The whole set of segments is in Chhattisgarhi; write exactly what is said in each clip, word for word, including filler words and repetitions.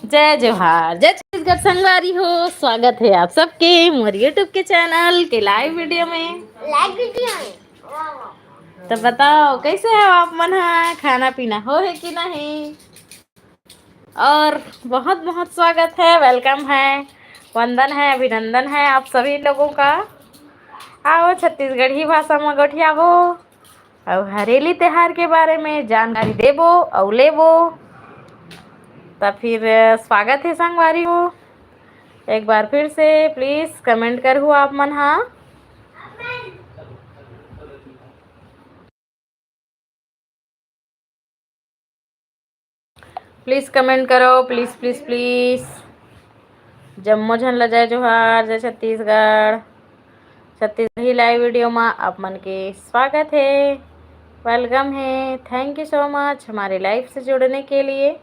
जय जोहार, जय छत्तीसगढ़ संगवारी हो। स्वागत है आप सबके मोर YouTube के चैनल के लाइव वीडियो में। लाइव वीडियो में। तो बताओ, कैसे हो आप मन हा? खाना पीना हो है कि नहीं? और बहुत बहुत स्वागत है, वेलकम है, वंदन है, अभिनंदन है आप सभी लोगों का। आओ, छत्तीसगढ़ी भाषा में गोठियाबो, अउ हरेली त्योहार के बारे में जानकारी देबो अउ लेबो। त फिर स्वागत है संगवारी हो। एक बार फिर से प्लीज कमेंट करहू आप मन हा। प्लीज कमेंट करो, प्लीज प्लीज प्लीज। जम्मो झन ला जय जोहार, जय छत्तीसगढ़। छत्तीसगढ़ी लाइव वीडियो में आप मन के स्वागत है, वेलकम है। थैंक यू सो मच हमारे लाइव से जुड़ने के लिए।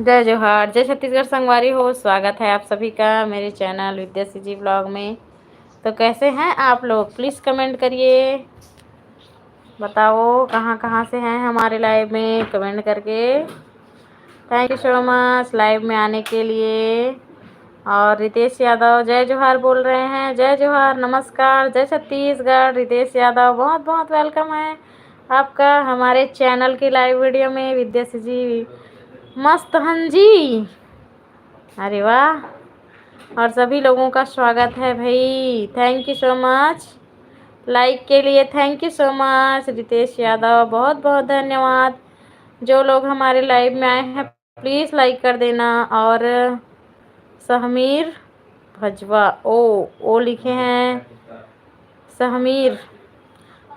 जय जोहार, जय छत्तीसगढ़ संगवारी हो, स्वागत है आप सभी का मेरे चैनल विद्या सीजी ब्लॉग में। तो कैसे हैं आप लोग, प्लीज कमेंट करिए, बताओ कहाँ कहाँ से हैं हमारे लाइव में, कमेंट करके। Thank you so much live में आने के लिए। और रितेश यादव जय जोहार बोल रहे हैं, जय जोहार, नमस्कार, जय छत्तीसगढ़। रितेश यादव बहुत बहुत वेलकम है आपका हमारे चैनल के लाइव वीडियो में। विद्या सीजी मस्त हन जी, अरे वाह। और सभी लोगों का स्वागत है भाई, thank you so much like के लिए, thank you so much Ritesh Yadav, बहुत बहुत धन्यवाद। जो लोग हमारे लाइव में आए हैं प्लीज लाइक कर देना। और सहमीर भजवा, ओ ओ लिखे हैं Sahmir,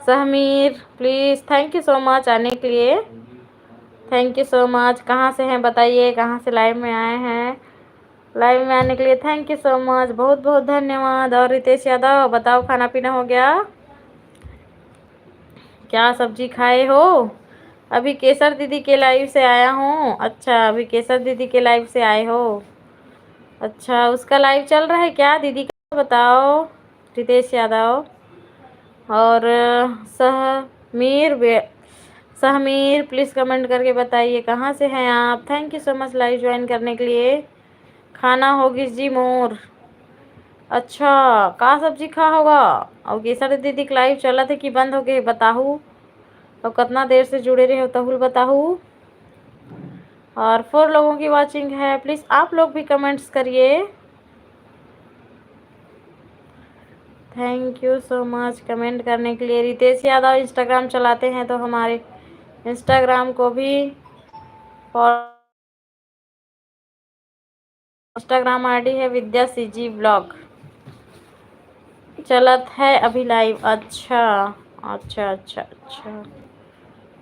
Sahmir please, thank you so much आने के लिए, थैंक यू सो मच। कहाँ से हैं बताइए, कहाँ से लाइव में आए हैं? लाइव में आने के लिए थैंक यू सो मच, बहुत बहुत धन्यवाद। और रितेश यादव बताओ, खाना पीना हो गया? क्या सब्जी खाए हो? अभी केसर दीदी के लाइव से आया हूँ। अच्छा, अभी केसर दीदी के लाइव से आए हो। अच्छा, उसका लाइव चल रहा है क्या दीदी का, बताओ। रितेश यादव और सहमीर, सहमीर प्लीज कमेंट करके बताइए कहाँ से हैं आप। Thank you so much live join करने के लिए। खाना होगिस जी मोर। अच्छा, का सब्जी खा होगा? अउ केसर दीदी के लाइव चलत है कि बंद हो गए, बताहू। अउ कतना देर से जुड़े रहे हो, तहुल बताहू। और फोर लोगों की वॉचिंग है, प्लीज आप लोग भी कमेंट्स करिए। Thank you so much comment करने के लिए। रितेश यादव इंस्टाग्राम चलाते हैं तो हमारे इंस्टाग्राम को भी फॉलो। इंस्टाग्राम आईडी है विद्या सीजी ब्लॉग। चलत है अभी लाइव। अच्छा, अच्छा, अच्छा, अच्छा।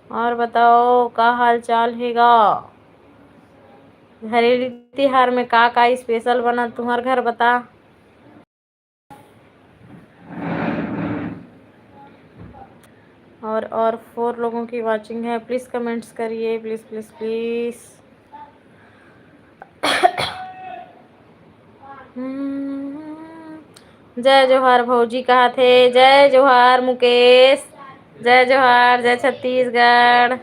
और बताओ, का हाल चाल हेगा? हरेली तिहार में का का स्पेशल बना तुम्हार घर, बता। और और फोर लोगों की वॉचिंग है, प्लीज कमेंट्स करिए, प्लीज प्लीज प्लीज। जय जोहार भौजी कहा थे, जय जोहार मुकेश, जय जोहार, जय छत्तीसगढ़।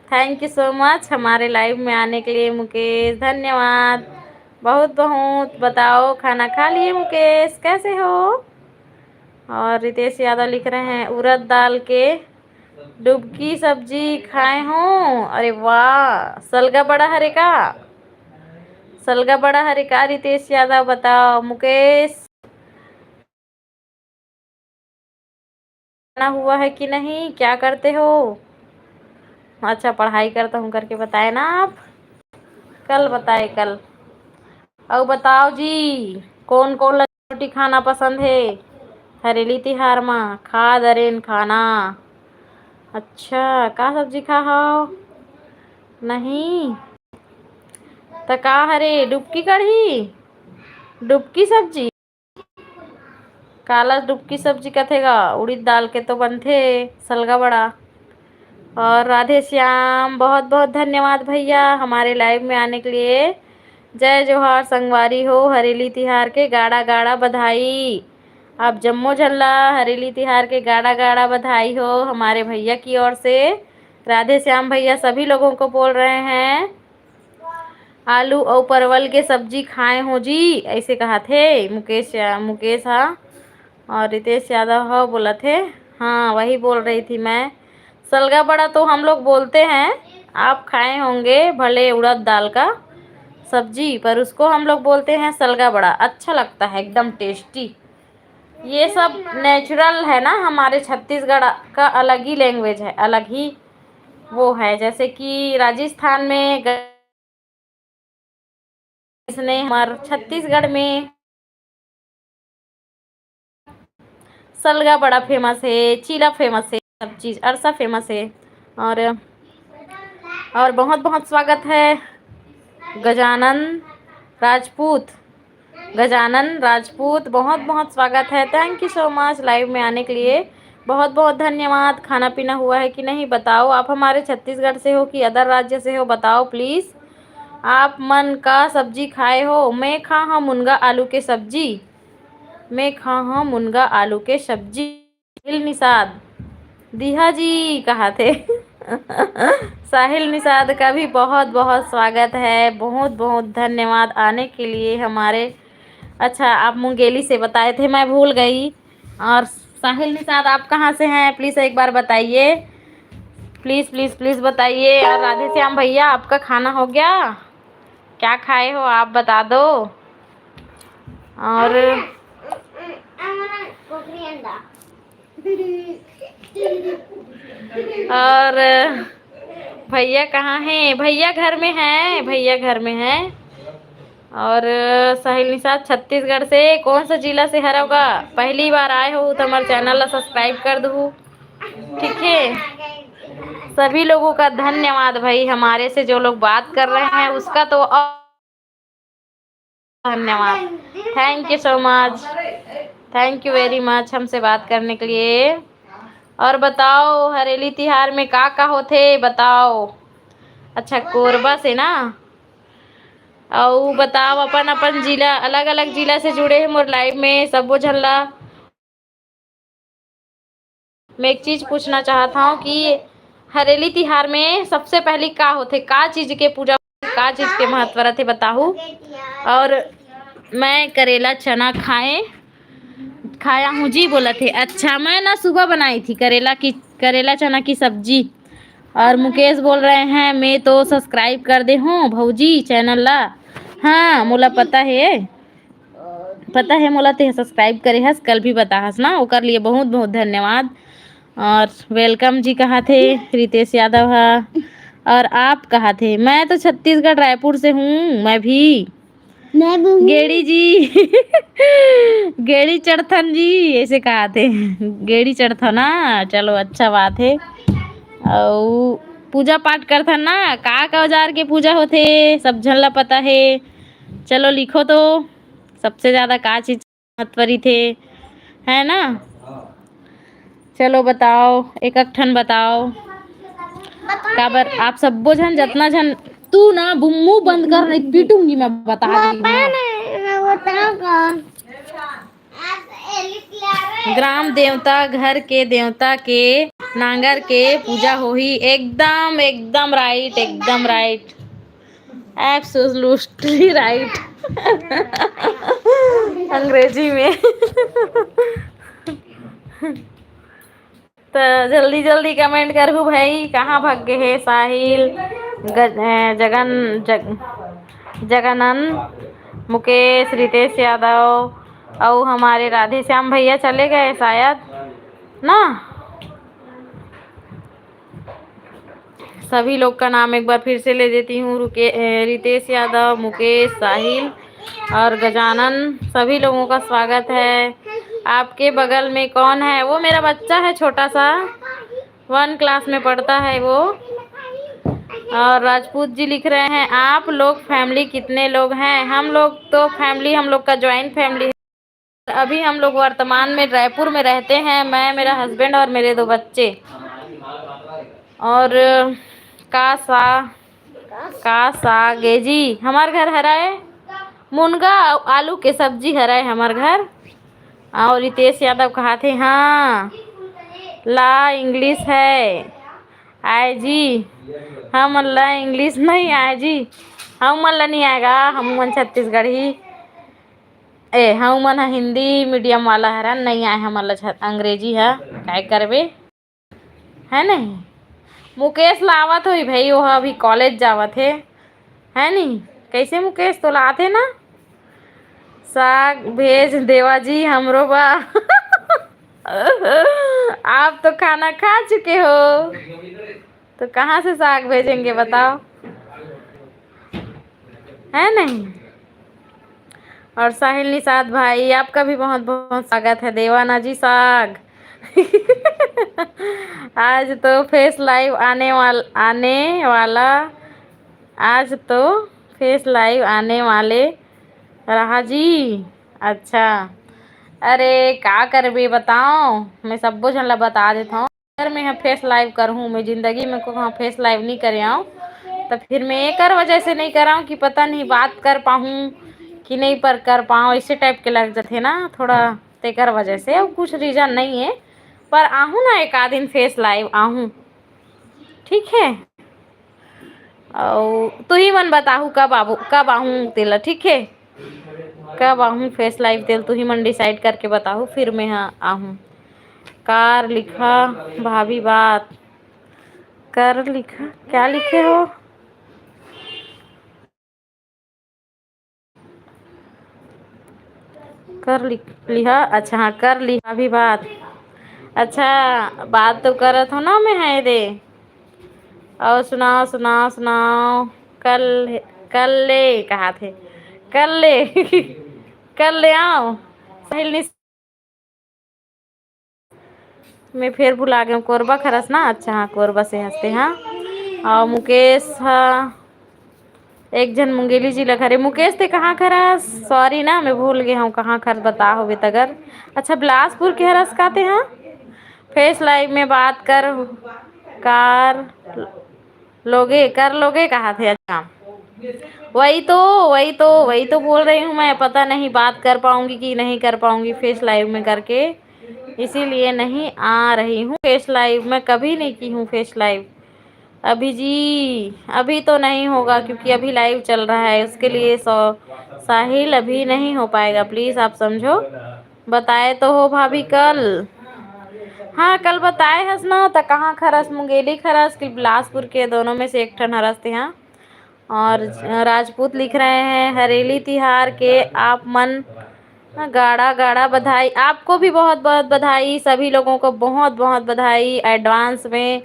थैंक यू सो मच हमारे लाइव में आने के लिए मुकेश, धन्यवाद बहुत बहुत। बताओ, खाना खा लिए मुकेश, कैसे हो? और रितेश यादव लिख रहे हैं, उड़द दाल के डुबकी सब्जी खाए हो। अरे वाह, सलगा बड़ा हरे का? सलगा बड़ा हरे का रितेश यादव? बताओ मुकेश, खाना हुआ है कि नहीं, क्या करते हो? अच्छा, पढ़ाई करता हूँ करके बताए ना आप, कल बताए कल। और बताओ जी, कौन कौन ला रोटी खाना पसंद है? हरेली तिहार मा खा दरेन खाना। अच्छा, का सब्जी खा हो? नहीं त का हरे, डुबकी कढ़ी, डुबकी सब्जी? काला डुबकी सब्जी कथे गा, उड़ीद दाल के तो बनथे सलगा बड़ा। और राधे श्याम, बहुत बहुत धन्यवाद भैया हमारे लाइव में आने के लिए। जय जोहार संगवारी हो, हरेली तिहार के गाड़ा गाड़ा बधाई। आप जम्मो झन ला हरेली तिहार के गाड़ा गाड़ा बधाई हो हमारे भैया की ओर से। राधे श्याम भैया सभी लोगों को बोल रहे हैं। आलू अउ परवल के सब्जी खाए हो जी, ऐसे कहा थे मुकेश, मुकेश हा। और रितेश यादव हा बोला थे, हाँ वही बोल रही थी मैं। सलगा बड़ा तो हम लोग बोलते हैं, आप खाए होंगे भले उड़द दाल का सब्जी, पर उसको हम लोग बोलते हैं सलगा बड़ा। अच्छा लगता है, एकदम टेस्टी। ये सब नेचुरल है ना, हमारे छत्तीसगढ़ का अलग ही लैंग्वेज है, अलग ही वो है। जैसे कि राजस्थान में ग-, इसने हमारे छत्तीसगढ़ में सलगा बड़ा फेमस है, चीला फेमस है, सब चीज़ अरसा फेमस है। और और बहुत बहुत स्वागत है गजानन राजपूत। गजानन राजपूत, बहुत बहुत स्वागत है। Thank you so much live में आने के लिए, बहुत बहुत धन्यवाद। खाना पीना हुआ है कि नहीं बताओ। आप हमारे छत्तीसगढ़ से हो कि अदर राज्य से हो, बताओ प्लीज़। आप मन का सब्जी खाए हो? मैं खा हूँ मुनगा आलू के सब्जी। मैं खा हूँ मुनगा आलू के सब्जी। साहिल निषाद, दिहा जी कहा थे। साहिल निषाद का भी बहुत बहुत स्वागत है, बहुत बहुत धन्यवाद आने के लिए हमारे। अच्छा, आप मुंगेली से बताए थे, मैं भूल गई। और साहिल निषाद, आप कहाँ से हैं, प्लीज़ एक बार बताइए, प्लीज़ प्लीज़ प्लीज़ बताइए। और राधे श्याम भैया, आपका खाना हो गया? क्या खाए हो आप, बता दो। और और भैया कहाँ हैं? भैया घर में हैं, भैया घर में हैं। और साहिल निषाद छत्तीसगढ़ से, कौन सा जिला से हरव गा? पहली बार आए हो तो हमारे चैनल ला सब्सक्राइब कर दू, ठीक है। सभी लोगों का धन्यवाद भाई, हमारे से जो लोग बात कर रहे हैं उसका तो और धन्यवाद। Thank you so much, thank you very much हमसे बात करने के लिए। और बताओ हरेली तिहार में का का होथे बताओ। अच्छा, कोरबा से ना। अउ बताओ अपन अपन जिला, अलग अलग जिला से जुड़े हैं मोर लाइव में, सबो झन ला। मैं एक चीज पूछना चाहत हूँ कि हरेली तिहार में सबसे पहली का होथे, का चीज के पूजा, का चीज के महत्व रथे, बताहू। और मैं करेला चना खाए, खाया हूँ जी, बोला थे। अच्छा, मैं ना सुबह बनाई थी करेला की, करेला चना की सब्जी। और मुकेश बोल रहे हैं, मैं तो सब्सक्राइब कर दे हूँ भौजी चैनल ला। हाँ, मोला पता है, पता है मोला, तेह सब्सक्राइब करे हस, कल भी बता हस ना, ओकर लिए बहुत बहुत धन्यवाद। और वेलकम जी कहा थे रितेश यादव हा। और आप कहा थे, मैं तो छत्तीसगढ़ रायपुर से हूँ। मैं भी। मैं भी हूँ। गेड़ी जी। गेड़ी चढ़थन जी, ऐसे कहा थे। गेड़ी चढ़थन ना, चलो अच्छा बात है। अउ पूजा पाठ करथन ना, का का औजार के पूजा होथे, सब झन ला पता है। चलो लिखो तो, सबसे ज्यादा का चीज महत्व रहिथे, है ना? चलो बताओ, एक एक ठन बताओ। काबर आप सब्बो झन, जतना झन, तू ना बुम्मू बंद कर, नहीं पीटूंगी मैं, बता रही हूँ। ग्राम देवता, घर के देवता के नांगर के पूजा होही। एकदम, एकदम राइट, एकदम राइट। Absolutely right. अंग्रेजी में। तो जल्दी जल्दी कमेंट करहू भाई, कहाँ भाग गए हे साहिल, गज-, अ, जगन, जग-, जगनन, मुकेश, रितेश यादव, अउ हमारे राधे श्याम भैया चले गए शायद ना। सभी लोग का नाम एक बार फिर से ले देती हूँ, रुके-, अ, रितेश यादव, मुकेश, साहिल और गजानन, सभी लोगों का स्वागत है। आपके बगल में कौन है? वो मेरा बच्चा है छोटा सा, वन क्लास में पढ़ता है वो। और राजपूत जी लिख रहे हैं, आप लोग फैमिली कितने लोग हैं? हम लोग तो फैमिली, हम लोग का जॉइंट फैमिली है। अभी हम लोग वर्तमान में रायपुर में रहते हैं, मैं, मेरा हस्बैंड और मेरे दो बच्चे। और का सा का साग ए जी, हमार घर हराए मुनगा अउ आलू के सब्जी हराए हमार घर। और रितेश यादव कहा थे, हाँ, ला इंग्लिश है आए जी, हम ला इंग्लिश नहीं आए जी, हम मन ला नहीं आएगा, हम मन छत्तीसगढ़ी, ए, हम मन ह हिंदी मीडियम वाला हरन, नहीं आए हमन ला छ-, अंग्रेजी ह, काय करबे, है नहीं? मुकेश ला आवत होही भाई, वो अभी कॉलेज जावत हे, है नहीं? कैसे मुकेश, तो लाते ना, साग भेज देवा जी हमरो बा। आप तो खाना खा चुके हो, तो कहाँ से साग भेजेंगे बताओ, है नहीं? और साहिल निषाद भाई, आपका भी बहुत बहुत स्वागत है। देवाना जी साग। आज तो फेस लाइव आने वाल आने वाला आज तो फेस लाइव आने वाले रहा जी। अच्छा, अरे का करबे बताओ, मैं सब्बो झन ला बता देत हूँ। अगर मैं ह फेस लाइव करहूँ, मैं जिंदगी में को फेस लाइव नहीं करे आऊँ, तो फिर मैं एकर वजह से नहीं कराऊँ कि पता नहीं बात कर पाऊँ कि नहीं पर कर पाऊँ, इसे टाइप के लग जाते ना थोड़ा, तेकर वजह से। अब कुछ रीजन नहीं है, पर आहूँ ना एक आध दिन फेस लाइव आहूँ, ठीक है। अउ तुही मन बताहू कब आबू, कब आहूँ तेला, ठीक है। कब आहूँ फेस लाइव तेल तुही मन डिसाइड करके बताहू, फिर मैं ह आहूँ। कार लिखा भाभी बात कर लिखा, क्या लिखे हो? कर लि-, लिहा, अच्छा हाँ, कर लिहा अभी बात। अच्छा, बात तो करत हो ना मैं है दे। और सुनाओ, सुनाओ, सुनाओ। कल, कल ले कहा थे, कल ले। कल ले आओ। साहिल निस-, मैं फेर भुला गेहूँ, कोरबा खरस ना। अच्छा हाँ, कोरबा से हंसते हाँ। और मुकेश हा, एक झन मुंगेली जी लग हरे। मुकेश ते कहाँ खरस? सॉरी ना, मैं भूल गे हूँ कहाँ खर बता होबे तगर। अच्छा, बिलासपुर के हरस काते हाँ। फेस लाइव में बात कर, कार लोगे, कर लोगे कहा थे। अच्छा, वही तो, वही तो, वही तो बोल रही हूँ मैं। पता नहीं बात कर पाऊंगी कि नहीं कर पाऊंगी फेस लाइव में करके, इसीलिए नहीं आ रही हूँ फेस लाइव में। कभी नहीं की हूँ फेस लाइव अभी जी, अभी तो नहीं होगा क्योंकि अभी लाइव चल रहा है, उसके लिए सो-, साहिल अभी नहीं हो पाएगा, प्लीज आप समझो। बताए तो हो भाभी कल। हाँ, कल बताए हस ना, त कहाँ खरस, मुंगेली खरस कि बिलासपुर के, दोनों में से एक ठन हरस ते हाँ। और राजपूत लिख रहे हैं, हरेली तिहार के आप मन गाड़ा गाड़ा बधाई। आपको भी बहुत बहुत बधाई, सभी लोगों को बहुत बहुत बधाई एडवांस में।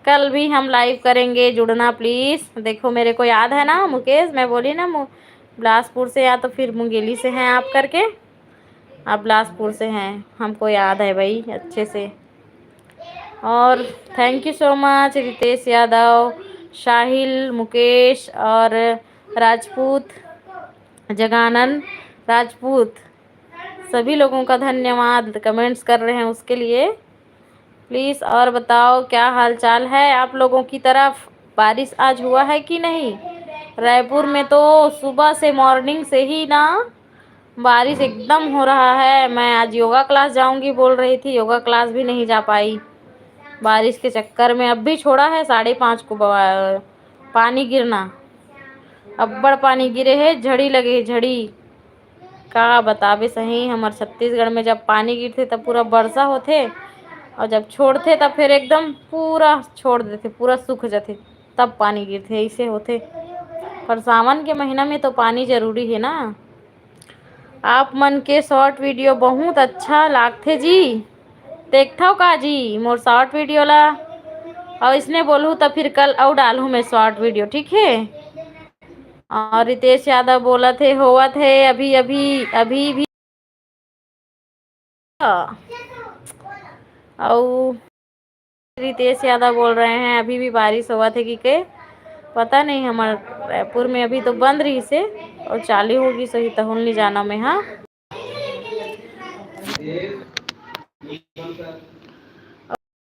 कल भी हम लाइव करेंगे, जुड़ना प्लीज। देखो, मेरे को याद है ना मुकेश, मैं बोली ना मु-, बिलासपुर से या तो फिर मुंगेली से हैं आप करके। आप बिलासपुर से हैं, हमको याद है भाई अच्छे से। और thank you so much Ritesh Yadav, साहिल, मुकेश और राजपूत, जगानंद राजपूत, सभी लोगों का धन्यवाद कमेंट्स कर रहे हैं उसके लिए। प्लीज और बताओ, क्या हाल चाल है आप लोगों की तरफ? बारिश आज हुआ है कि नहीं? रायपुर में तो सुबह से, मॉर्निंग से ही ना बारिश एकदम हो रहा है। मैं आज योगा क्लास जाऊंगी बोल रही थी, योगा क्लास भी नहीं जा पाई बारिश के चक्कर में। अब भी छोड़ा है साढ़े पाँच को बवा-, पानी गिरना, अब्बड़ पानी गिरे है, झड़ी लगे है, झड़ी। का बताबे सही, हमर छत्तीसगढ़ में जब पानी गिरथे तब पूरा बरसा होथे, और जब छोड़थे तब फिर एकदम पूरा छोड़ देथे, पूरा सूख जाथे, तब पानी गिरथे, ऐसे होथे। पर सावन के महीना में तो पानी जरूरी है ना। आप मन के शॉर्ट वीडियो बहुत अच्छा लागथे जी, देखथव का जी मोर शॉर्ट वीडियो ला? और इसने बोलूँ तो फिर कल और डालूँ मैं शॉर्ट वीडियो, ठीक है? और रितेश यादव बोलत हे, होवत हे अभी, अभी, अभी भी। अउ रितेश यादव बोल रहे हैं, अभी भी बारिश होवत हे कि के पता नहीं, हमर रायपुर में अभी तो बंद रहिसे और चालू होगी सही तहुल नहीं जाना में। हाँ,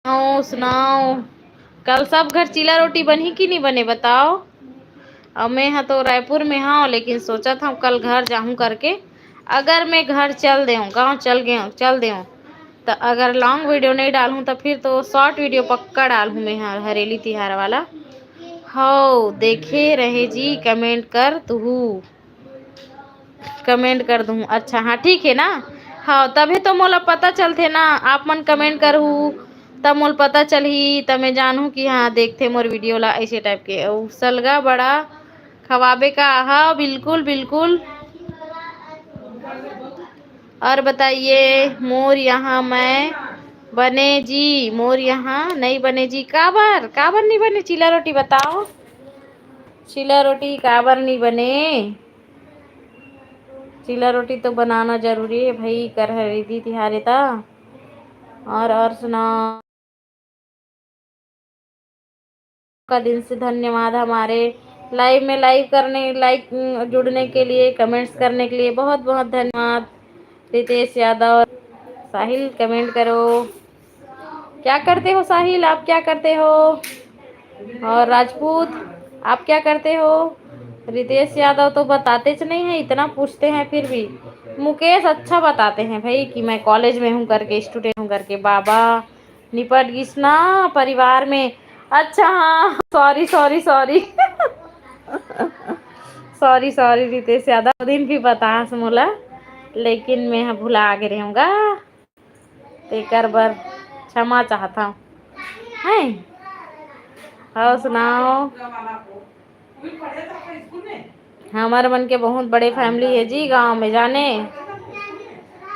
सुनाओ, सुनाओ, कल सब घर चीला रोटी बनही कि नहीं बने, बताओ। और मैं हा तो रायपुर में हूँ, लेकिन सोचत हूँ कल घर जाहूँ करके। अगर मैं घर चल देऊँ, गाँव चल गए, चल देऊँ, तो अगर लॉन्ग वीडियो नहीं डालूँ, तो फिर तो शॉर्ट वीडियो पक्का डालूँ मैं हा, हरेली तिहार वाला। हो, देखे रहे जी, कमेंट कर तुहू। कमेंट कर दूँ। अच्छा, हाँ, ठीक है ना। हाँ, तभी तो मोला पता चलथे ना, आप मन कमेंट करहू, तब मोला पता चलही, तब मैं जानहूँ कि हाँ, देखथे मोर वीडियो ला, ऐसे टाइप के। अउ सलगा बड़ा खवाबे का? हाँ, बिल्कुल, बिल्कुल। और बताइए, मोर यहाँ मैं बने जी, मोर यहाँ नहीं बने जी। काबर, काबर नहीं बने चीला रोटी, बताओ। चीला रोटी काबर नहीं बने? चीला रोटी तो बनाना जरूरी है भाई, कर हरेली तिहार है ता। और, और सुना, का दिन से धन्यवाद हमारे लाइव में, लाइव करने, लाइव, उम, जुड़ने के लिए, कमेंट्स करने के लिए बहुत बहुत धन्यवाद। रितेश यादव, साहिल, कमेंट करो। क्या करते हो साहिल, आप क्या करते हो? और राजपूत, आप क्या करते हो? रितेश यादव तो बताते च नहीं है, इतना पूछते हैं फिर भी। मुकेश अच्छा बताते हैं भाई कि मैं कॉलेज में हूँ करके, स्टूडेंट हूँ करके। बाबा, निपट गिस ना परिवार में। अच्छा, हाँ, sorry, sorry, sorry. Sorry, sorry Ritesh Yadav, दिन भी बतास मोला, लेकिन मैं ह भुला गे रहूँगा, तेकर बर क्षमा चाहत हूँ। हैं? और सुनाओ। हमर मन के बहुत बड़े फैमिली है जी गांव में, जाने।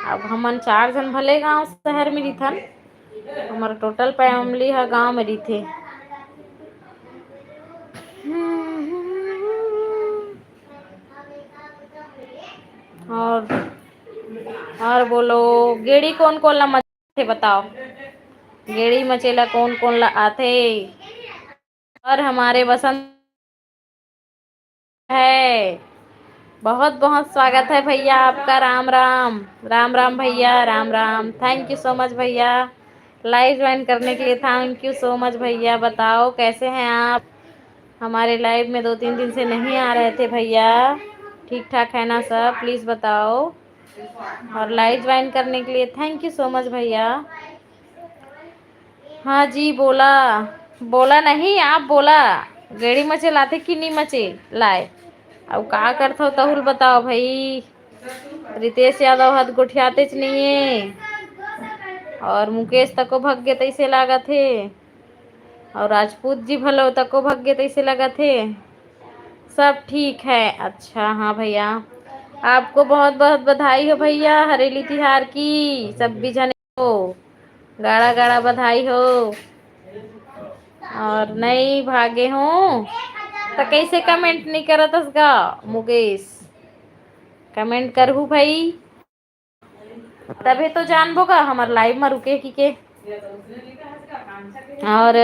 अब हमन चार झन भले गांव शहर में रिथन, हमर टोटल फैमिली ह गांव में रिथे। और, और बोलो, गेड़ी कोन कोन ला मचे बताओ, गेड़ी मचे ला कोन कोन ला आथे? और हमारे वसंत है, बहुत बहुत स्वागत है भैया आपका। राम राम, राम राम भैया, Ram Ram. Thank you so much भैया, लाइव ज्वाइन करने के लिए thank you so much भैया। बताओ कैसे हैं आप? हमारे लाइव में दो तीन दिन से नहीं आ रहे थे भैया, ठीक ठाक है ना सब? प्लीज बताओ। और लाइव ज्वाइन करने के लिए thank you so much भैया। हाँ जी, बोला, बोला नहीं, आप बोला, गेड़ी मचे लाथे कि नी मचे लाए? अब का करथो तहुल बताओ भाई। रितेश यादव हद गोठियातेच नहीं है, और मुकेश तको भग गे तैसे लागत है, और राजपूत जी भलो तको भग गे तैसे लागत है। सब ठीक है। अच्छा, हाँ भैया, आपको बहुत बहुत बधाई हो भैया हरेली तिहार की, सब भी जने हो। गाड़ा गाड़ा बधाई हो। और नहीं भागे हो तो कैसे कमेंट नहीं करत हस गा मुकेश? कमेंट करहू भाई, तभी तो जानबो का हमर लाइव में रुके की के। और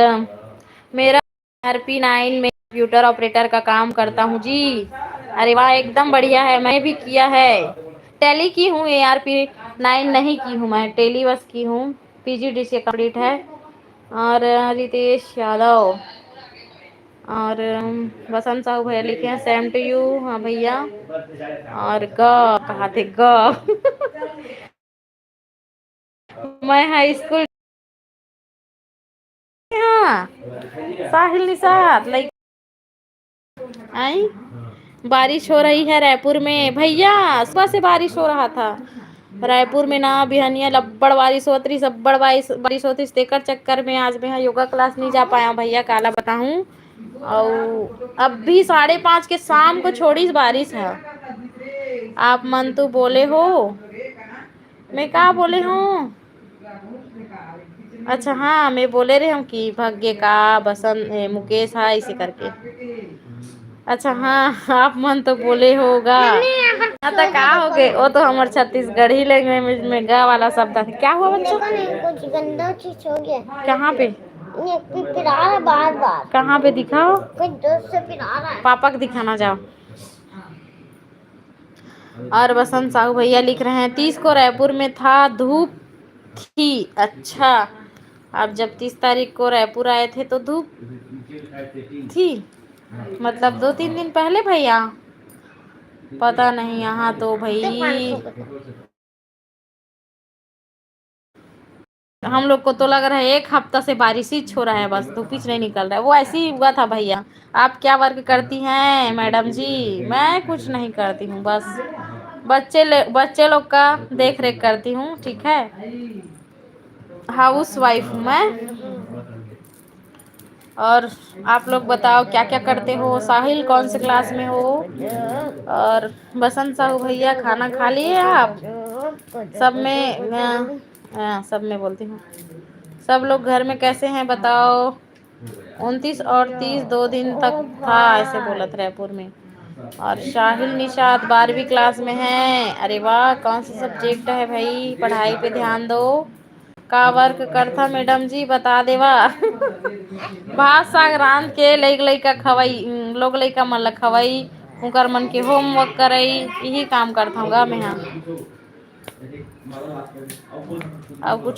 मेरा आरपी नाइन में कंप्यूटर ऑपरेटर का काम करता हूँ जी। अरे वाह, एकदम बढ़िया है, मैं भी किया है। टैली की हूँ, एआरपी नाइन नहीं की हूँ मैं, टैली बस की हूँ। पीजीडी से कंप्लीट है। और रितेश यादव और वसंत साहू भैया लिखे हैं, same to you। हाँ भैया। और ग कहा थे ग मैं हाई स्कूल, हाँ, साहिल निषाद लाइक आई। बारिश हो रही है रायपुर में भैया, सुबह से बारिश हो रहा था रायपुर में ना। बिहनिया लब्बड़ बारिश होत रही, सब्बड़ बारिश, बारिश होत रही, तेकर चक्कर में आज मैं योगा क्लास नहीं जा पाया भैया, काला बताऊं। और अब भी साढ़े पाँच के शाम को छोड़ी बारिश है। आप मन तो बोले हो, मैं का बोले हूँ? अच्छा हाँ, मैं बोले रहे हूँ कि भाग्य का बसंत, ए, मुकेश है इसे करके। अच्छा हाँ, आप मन तो बोले होगा। हाँ तो का हो गए, वो तो हमारे छत्तीसगढ़ी लैंग्वेज में गा वाला शब्द है। क्या हुआ बच्चों? कुछ गंदा चीज हो गया। कहाँ पे? ये पिरारा बार बार। कहाँ पे दिखाओ? कुछ दोस्त से पिरारा है। पापा को दिखाना जाओ। और बसंत साहू भैया लिख रहे हैं, तीस को रायपुर में था, धूप थी। अच्छा, आप जब तीस तारीख को रायपुर आए थे तो धूप थी, मतलब दो तीन दिन पहले भैया, पता नहीं। यहाँ तो भाई हम लोग को तो लग रहा है एक हफ्ता से बारिश ही हो रहा है, बस धूप ही नहीं निकल रहा है। वो ऐसे ही हुआ था भैया। आप क्या वर्क करती हैं मैडम जी? मैं कुछ नहीं करती हूँ, बस बच्चे ले, बच्चे लोग का देख रेख करती हूँ, ठीक है, हाउस वाइफ हूँ मैं। और आप लोग बताओ क्या क्या करते हो? साहिल कौन से क्लास में हो? और बसंत साहू भैया खाना खा लिए आप? सब में अ, अ, सब में बोलती हूँ, सब लोग घर में कैसे हैं बताओ? उनतीस और तीस दो दिन तक था, ऐसे बोलत रायपुर में। और शाहिल निषाद बारहवीं क्लास में है। अरे वाह, कौन सा सब्जेक्ट है भाई? पढ़ाई पे ध्यान दो। का वर्क करथा मैडम जी, बता देवा। भात साग रांध के लइक लइका खवई, लोग लइका मन ला खवई, उकर मन के होमवर्क करई, यही काम करथौं गा मेहा। अउ कुछ,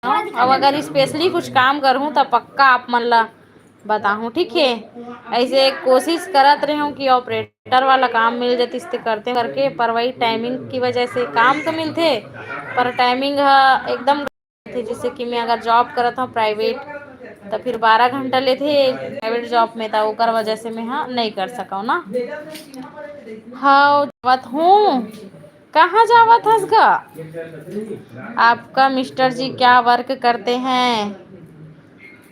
अउ अगर स्पेशली कुछ काम करहूँ त पक्का आप मन ला बताहूँ, ठीक है। ऐसे कोशिश करत रहूँ कि ऑपरेटर वाला काम मिल जतिस ते करते करके, पर वही टाइमिंग की वजह से काम तो मिलथे, पर टाइमिंग ह एकदम थे, जैसे कि मैं अगर जॉब करत हूँ प्राइवेट, तो फिर बारह घंटा लेथे प्राइवेट जॉब में, तो ओकर वजह से मैं हाँ नहीं कर सकौं ना। हाँ, जावत हूँ। कहाँ जावत हस गा? आपका मिस्टर जी क्या वर्क करते हैं?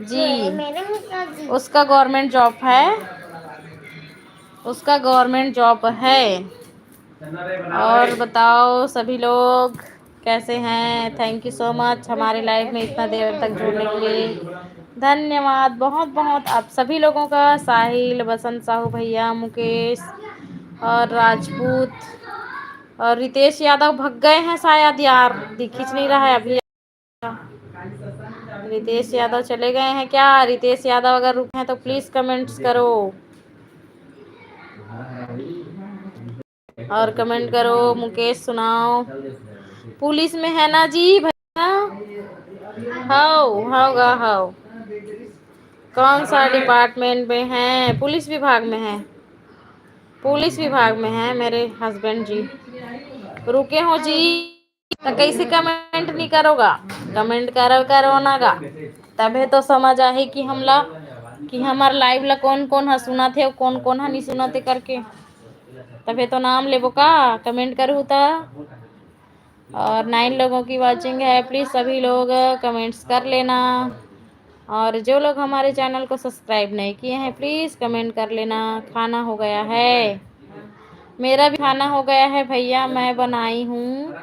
जी, मेरे मिस्टर जी। उसका गवर्नमेंट जॉब है, उसका गवर्नमेंट जॉब है। और बताओ सभी लोग कैसे हैं? थैंक यू सो मच हमारे लाइव में इतना देर तक जुड़ने के लिए, धन्यवाद बहुत बहुत आप सभी लोगों का। साहिल, बसंत साहू भैया, मुकेश और राजपूत और रितेश यादव भग गए हैं शायद यार, दिख ही नहीं रहा है अभी। रितेश यादव चले गए हैं क्या? रितेश यादव अगर रुके हैं तो प्लीज कमेंट्स करो। और कमेंट करो, मुकेश सुनाओ। पुलिस में है ना जी भैया? हाउ हाउ गा हाउ। कौन सा डिपार्टमेंट में है? पुलिस विभाग में है, पुलिस विभाग में है मेरे हस्बैंड जी। रुके हो जी, तो कैसे कमेंट नहीं करोगा? कमेंट करो करो ना गा, तभे तो समझ आही कि हमला, कि हमार लाइव ला कौन कौन हा सुनत हे, कौन कौन हा नहीं सुनत हे करके। तभे तो नाम लेबो का कमेंट करू त। और नाइन लोगों की वॉचिंग है, प्लीज सभी लोग कमेंट्स कर लेना। और जो लोग हमारे चैनल को सब्सक्राइब नहीं किए हैं, प्लीज कमेंट कर लेना। खाना हो गया है? मेरा भी खाना हो गया है भैया, मैं बनाई हूँ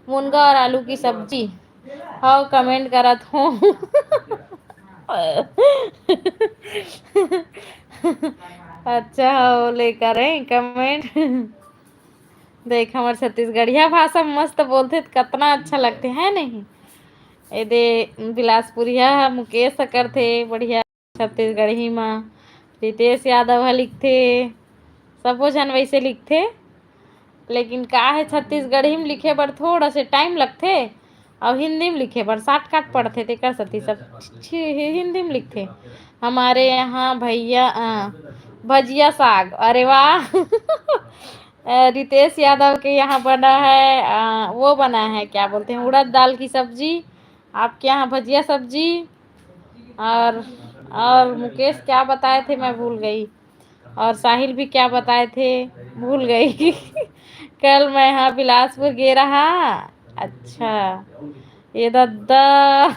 मुनगा और आलू की सब्जी। हाँ, कमेंट करत हूँ। अच्छा हो, लेकर है कमेंट। देख, हमर छत्तीसगढ़िया भाषा मस्त बोलथे त कतना अच्छा लगथे, है नहीं? ए दे, बिलासपुरिया ह मुकेश ह करथे बढ़िया छत्तीसगढ़ी म, रितेश यादव ह लिखथे, सबो झन वैसे लिखथे, लेकिन का हे, छत्तीसगढ़ी म लिखे बर थोड़ा से टाइम लगथे, अउ हिंदी म लिखे बर शॉर्टकट पड़थे, तेकर सेती सब छि-, हिंदी म लिखथे। हमारे यहाँ भैया, अ, भजिया साग, अरे वाह। अ, रितेश यादव के यहाँ बना है, अ, वो बना है, क्या बोलते हैं, उड़द दाल की सब्जी, आपके यहाँ भजिया सब्जी। और, और मुकेश क्या बताए थे, मैं भूल गई। और साहिल भी क्या बताए थे, भूल गई। कल मैं, हाँ, बिलासपुर गे रहा। अच्छा, ये दद्दा।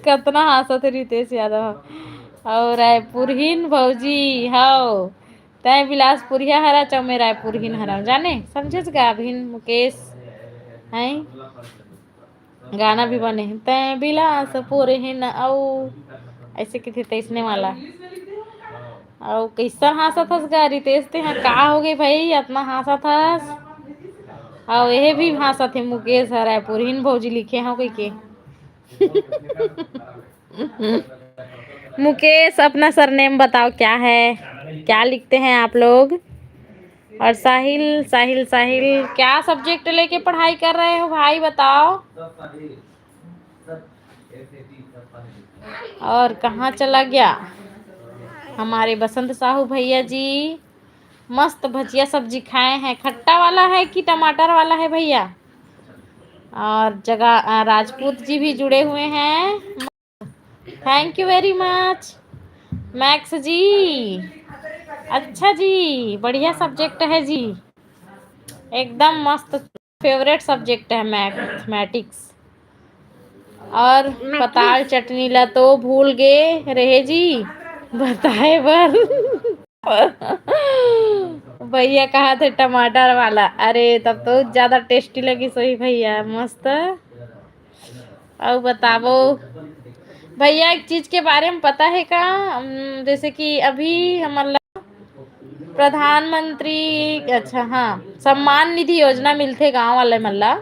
कतना हाँसत हे रितेश यादव। और रायपुरहीन भौजी हव, तैं बिलासपुरिया हरा, चौ मैं रायपुरहीन हरा, जाने समझेच गा अभिन मुकेश, हैं? गाना भी बने हे, तैं बिलासपुरहीन, अउ ऐसे किथे तैसने वाला। अउ कैसन हाँसत हस गा रितेश, तेहा का हो गे भाई, अतना हाँसत हस? अउ एहे भी हाँसत हे, मुकेश ह रायपुरहीन भौजी लिखे हव कहिके। मुकेश, अपना सरनेम बताओ, क्या है, क्या लिखते हैं आप लोग? और साहिल, साहिल, साहिल, क्या सब्जेक्ट लेके पढ़ाई कर रहे हो भाई, बताओ। और कहाँ चला गया हमारे बसंत साहू भैया जी? मस्त भजिया सब्जी खाए हैं। खट्टा वाला है कि टमाटर वाला है भैया? और जगह, अ, राजपूत जी भी जुड़े हुए हैं। Thank you very much Max ji. अच्छा जी, बढ़िया सब्जेक्ट है जी, एकदम मस्त। फेवरेट सब्जेक्ट है मैथमेटिक्स। और पताल चटनी ला तो भूल गे रहे जी, बताए बर। भैया कहा थे टमाटर वाला, अरे तब तो ज्यादा टेस्टी लगी सोई भैया, मस्त। अउ बतावो भैया, एक चीज के बारे में पता है का? उम, जैसे कि अभी हमन ला प्रधानमंत्री, अच्छा हाँ, सम्मान निधि योजना मिलथे गांव वाले मन ला,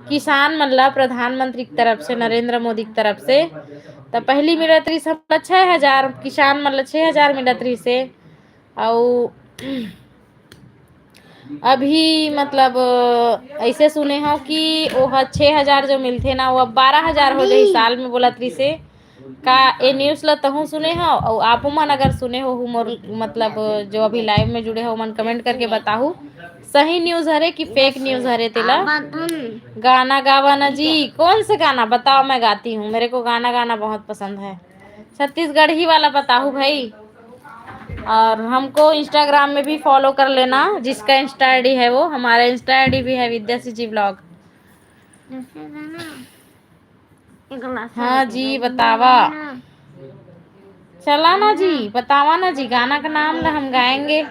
किसान मन ला प्रधानमंत्री की तरफ से, नरेंद्र मोदी की तरफ से। त पहली मिलत रहिस हमला छः हजार, किसान मन ला छः हजार मिलत रहिस हे। अउ अभी मतलब ऐसे सुने हो कि ओह छः हजार जो मिलथे ना, वो अब बारह हजार हो जाही साल में, बोलत रहिस हे। का ए न्यूज़ ल तहूँ सुने हो? अउ आप मन अगर सुने हो, मोर मतलब जो अभी लाइव में जुड़े हो, मन कमेंट करके बताहू, सही न्यूज़ हरे कि फेक न्यूज़ हरे तेला। गाना गावा ना जी। कौन से गाना बताओ, मैं गाती हूँ, मेरे को गाना गाना बहुत पसंद है। छत्तीसगढ़ी वाला बताहू भाई। और हमको इंस्टाग्राम में भी फॉलो कर लेना, जिसका इंस्टा आईडी है वो। हमारा इंस्टा आईडी भी है विद्या सीजी ब्लॉग। हाँ जी, बतावा। चला ना जी, बतावा ना जी, गाना का नाम ला हम गाएंगे।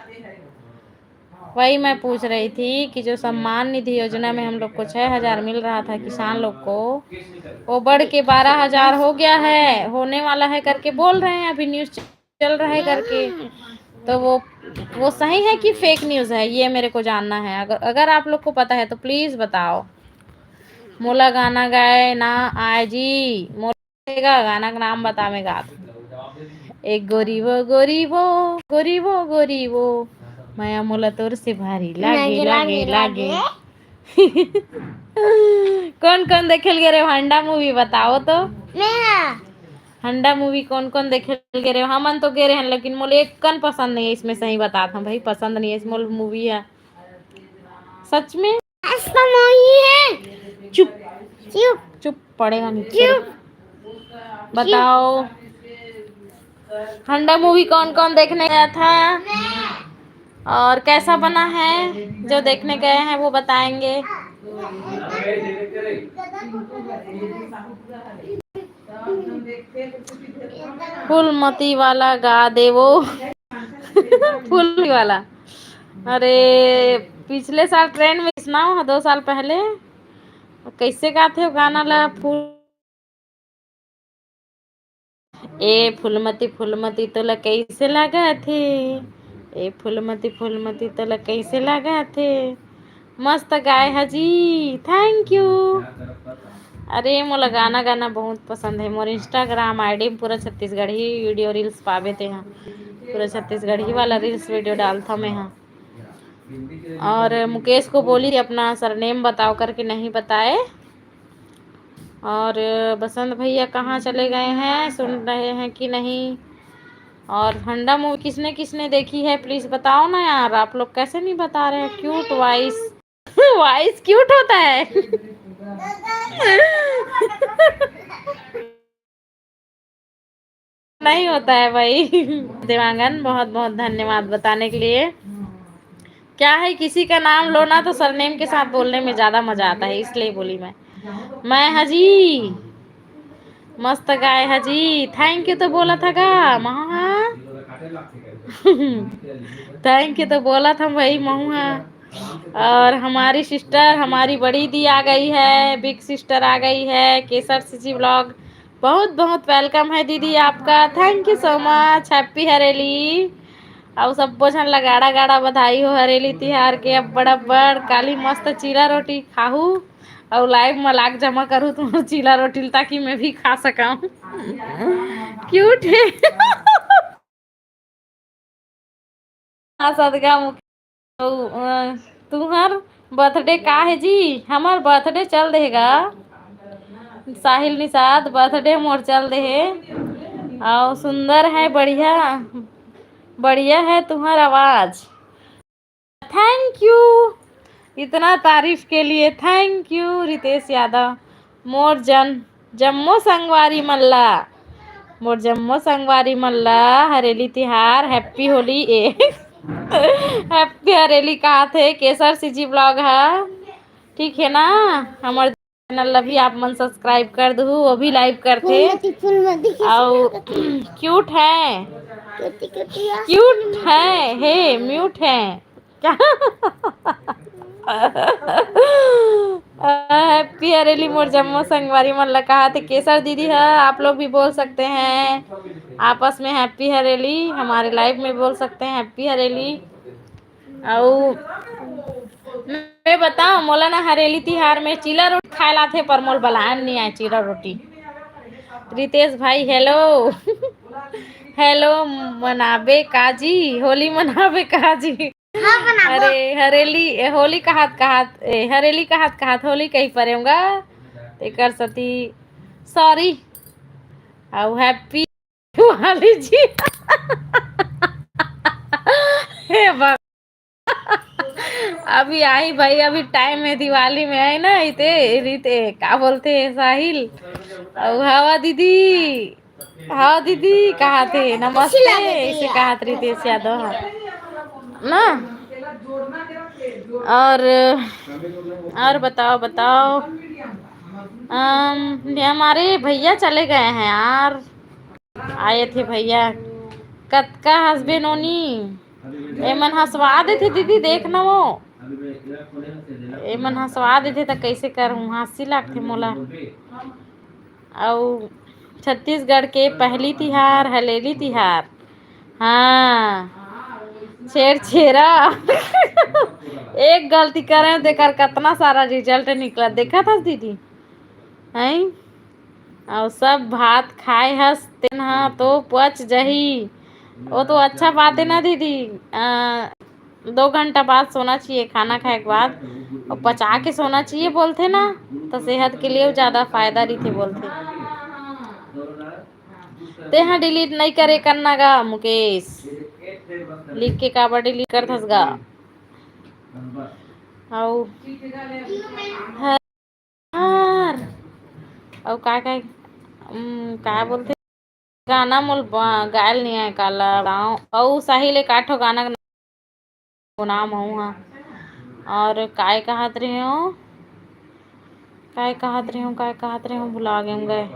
वही मैं पूछ रही थी कि जो सम्मान निधि योजना में हम लोग को छः हजार मिल रहा था किसान लोग को, वो बढ़ के बारह हजार हो गया है, होने वाला है करके बोल रहे हैं, अभी न्यूज़ चल रहा है करके। तो वो वो सही है कि फेक न्यूज़ है, ये मेरे को जानना है। अगर अगर आप लोग को पता है तो प्लीज बताओ। मोला गाना गाए ना आए जी, मोला गाना का नाम बतावे गात। एक गोरी वो, गोरी वो, गोरी वो, गोरी वो, मया मोला तोर से भारी लागे, लागे, लागे, लागे, लागे। कौन कौन देखे ल गे रहे हो हंडा मूवी, बताओ तो। मैं हाँ। हंडा मूवी कौन कौन देखे ल गे रहे हो? हमन तो गे रहे हैं, लेकिन मोला एक कन पसंद नहीं है इसमें, सही बतात हूँ भाई, पसंद नहीं है इस मोला मूवी है सच में। ऐसा नहीं है। चुप। चुप। चुप पड़ेगा नहीं। चुप। बताओ, हंडा मूवी कौन कौन देखने गया था और कैसा बना है? जो देखने गए हैं वो बताएंगे। फूलमती वाला गा देवो। फूलमती वाला। अरे, पिछले साल ट्रेन में सुनाओ, दो साल पहले कैसे गाते हो गाना ला? फूल ए फूलमती, फूलमती तोला कैसे लागत हे? ए फूलमती, फूलमती तोला कैसे लागत हे? मस्त गाए हा जी, थैंक यू। अरे, मोला गाना गाना बहुत पसंद है। मोर इंस्टाग्राम आईडी में पूरा छत्तीसगढ़ी वीडियो रील्स पाबे ते हा। पूरा छत्तीसगढ़ी वाला रील्स वीडियो डालता मैं हा। और मुकेश को बोली कि अपना सरनेम बताओ करके, नहीं बताए। और बसंत भैया कहाँ चले गए हैं, सुन रहे हैं कि नहीं? और हंडा मूवी किसने किसने देखी है, प्लीज बताओ ना यार, आप लोग कैसे नहीं बता रहे हैं? Cute voice. वॉइस क्यूट होता है। नहीं होता है भाई। देवांगन, बहुत बहुत धन्यवाद बताने के लिए। क्या है, किसी का नाम लो ना तो सरनेम के साथ बोलने में ज्यादा मजा आता है, इसलिए बोली मैं। मैं हजी मस्त गाए हजी, थैंक यू तो बोला था गा महा। थैंक यू तो बोला था भाई महुआ। और हमारी सिस्टर, हमारी बड़ी दी आ गई है, बिग सिस्टर आ गई है, केसर सीजी ब्लॉग। बहुत बहुत वेलकम है दीदी आपका, thank you so much, happy Hareli. अउ सब्बो झन ला गाड़ा गाड़ा बधाई हो हरेली तिहार के, अब्बड़ अब्बड़। काली मस्त चीला रोटी खाहू अउ लाइव में लाग जमा करू तुम्हार चीला रोटी ल, ताकि मैं भी खा सकूं। क्यूट है। हाँ, सदगा मुख-, अउ, अ, तुहर बर्थडे का हे जी? हमर बर्थडे चल देहे गा। साहिल निषाद बर्थडे मोर चल देहे। अउ सुंदर है, बढ़िया, बढ़िया है तुहर आवाज। थैंक यू, इतना तारीफ के लिए थैंक यू रितेश यादव। मोर जन जम्मो संगवारी मन ला, मोर जम्मो संगवारी मन ला हरेली तिहार, हैप्पी होली, ए हैप्पी हरेली कहा थे केसर सीजी ब्लॉग हा। ठीक है ना, हमर चैनल ला भी आप मन सब्सक्राइब कर दू, वो भी लाइव करथे। फूल मती, फूल मती, कैसे अउ करत है? क्यूट है, कति, कति आ? क्यूट है, हे म्यूट है क्या? हैप्पी हरेली मोर जम्मो संगवारी मन ला कहा थे केसर दीदी है, आप लोग भी बोल सकते हैं आपस में हैप्पी हरेली, हमारे लाइव में बोल सकते हैं हैप्पी हरेली। अउ मैं बताओ, मोला ना हरेली तिहार में चीला रोटी खाए लाथे, पर मोल बलान नहीं आए चीला रोटी। रितेश भाई, हेलो। हेलो, मनाबे काजी, होली मनाबे काजी। हाँ, मनाबो। अरे, हरेली, ए, होली कहात, कहात, ए, हरेली कहात, कहात, होली कही परेऊंगा। तेकर सती, सॉरी। अउ हैप्पी दिवाली जी। हे बाबा। अभी आई भाई, अभी टाइम है दिवाली में, है ना? इते, इते, का बोलते हैं साहिल? अउ हवा दीदी, हाँ दीदी, कहा थे नमस्ते, ऐसे कहा थे रितेश यादव, हाँ ना। और, और बताओ, बताओ। अम, ये हमारे भैया चले गए हैं यार। आए थे भैया। कतका हंसबे नोनी, एमन हंसवा देथे दीदी, देख ना वो, एमन हंसवा देथे त कैसे करूँ, हंसी लागथे मोला। अउ छत्तीसगढ़ के पहली तिहार हरेली तिहार। हाँ, छेरछेरा। एक गलती करें तेकर कतना सारा रिजल्ट निकला, देखा था दीदी? हैं? अउ सब भात खाए हस तेन ह तो पच जही। वो तो अच्छा बात है ना दीदी। आ, दो घंटा बाद सोना चाहिए खाना खाए के बाद, और पचा के सोना चाहिए बोलथे ना, तो सेहत के लिए ज्यादा फायदा रहिथे बोलथे। तेहा डिलीट नहीं करे करना गा मुकेश, लिख के काबर डिलीट करथस गा? अउ यार, अउ का का, उम, का बोलथे, गाना मोल ब-, गायल नइ आय, काला बताओं। अउ साहिल एक आठो गाना के नाम हूँ हाँ। और काय कहत रहे हो, काय कहत रहे हो, काय कहत रहे हो, भुला गए गए।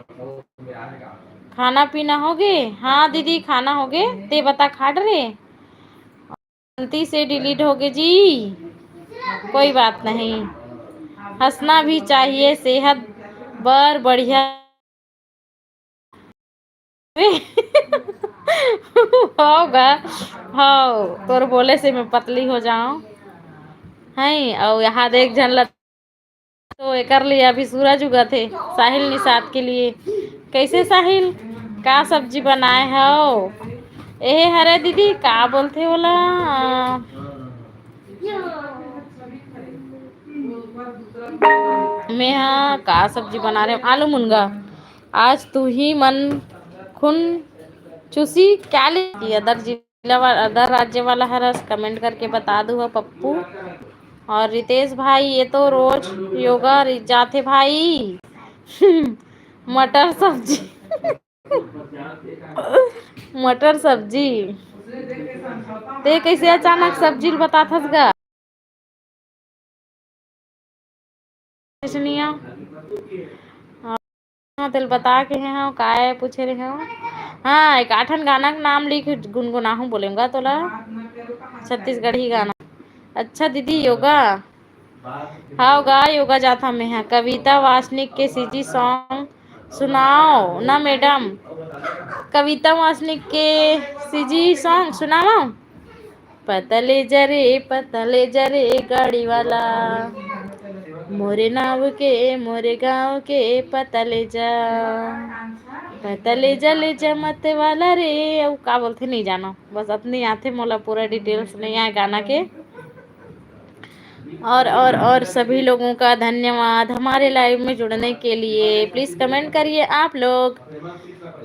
खाना पीना हो गे? हाँ दीदी, खाना हो गे। ते बता, खा डरे? गलती से डिलीट हो गए जी, कोई बात नहीं, हंसना भी चाहिए, सेहत बर बढ़िया। होगा, हाँ, तोर बोले से मैं पतली हो जाऊं। हैं, और यहाँ देख झन ल तो एकर लिए अभी सूरज उगत हे, साहिल निषाद के लिए। कैसे साहिल, का सब्जी बनाए हव? एहे हरे दीदी, का बोलथे ओला? मैं हा का सब्जी बना रहे हूँ? आलू मुनगा। आज तू ही मन खुन चूसी क्या ले? अदर जी जिला वा-, अदर राज्य वाला हरस, कमेंट करके बता दू हो पप्पू। और रितेश भाई, ये तो रोज योगा रि-, जाथे भाई। मटर सब्जी। मटर सब्जी। ते कैसे अचानक सब्जी ल बताथस गा? सुनिया। हाँ, तेल बता के हे हव, काय पूछे रहे हव? हाँ, एक आठन गाना के नाम लिख, गुनगुनाहूँ बोलेंगा तोला। छत्तीसगढ़ी गाना। अच्छा दीदी, योगा? हाव गा, योगा जाथा मैं हा। कविता वासनिक के सीजी सॉन्ग सुनाओ ना मैडम। कविता वासनिक के सीजी सॉन्ग सुनाओ। पता ले जा रे, पता ले जा रे गाड़ी वाला, मोरे नाव के, मोरे गांव के पता ले जा, पता ले जा, ले जा मत वाला रे। अउ का बोलथे, नहीं जानो, बस अतनी आथे मोला, पूरा डिटेल्स नहीं आए गाना के। और और और सभी लोगों का धन्यवाद हमारे लाइव में जुड़ने के लिए। प्लीज कमेंट करिए आप लोग।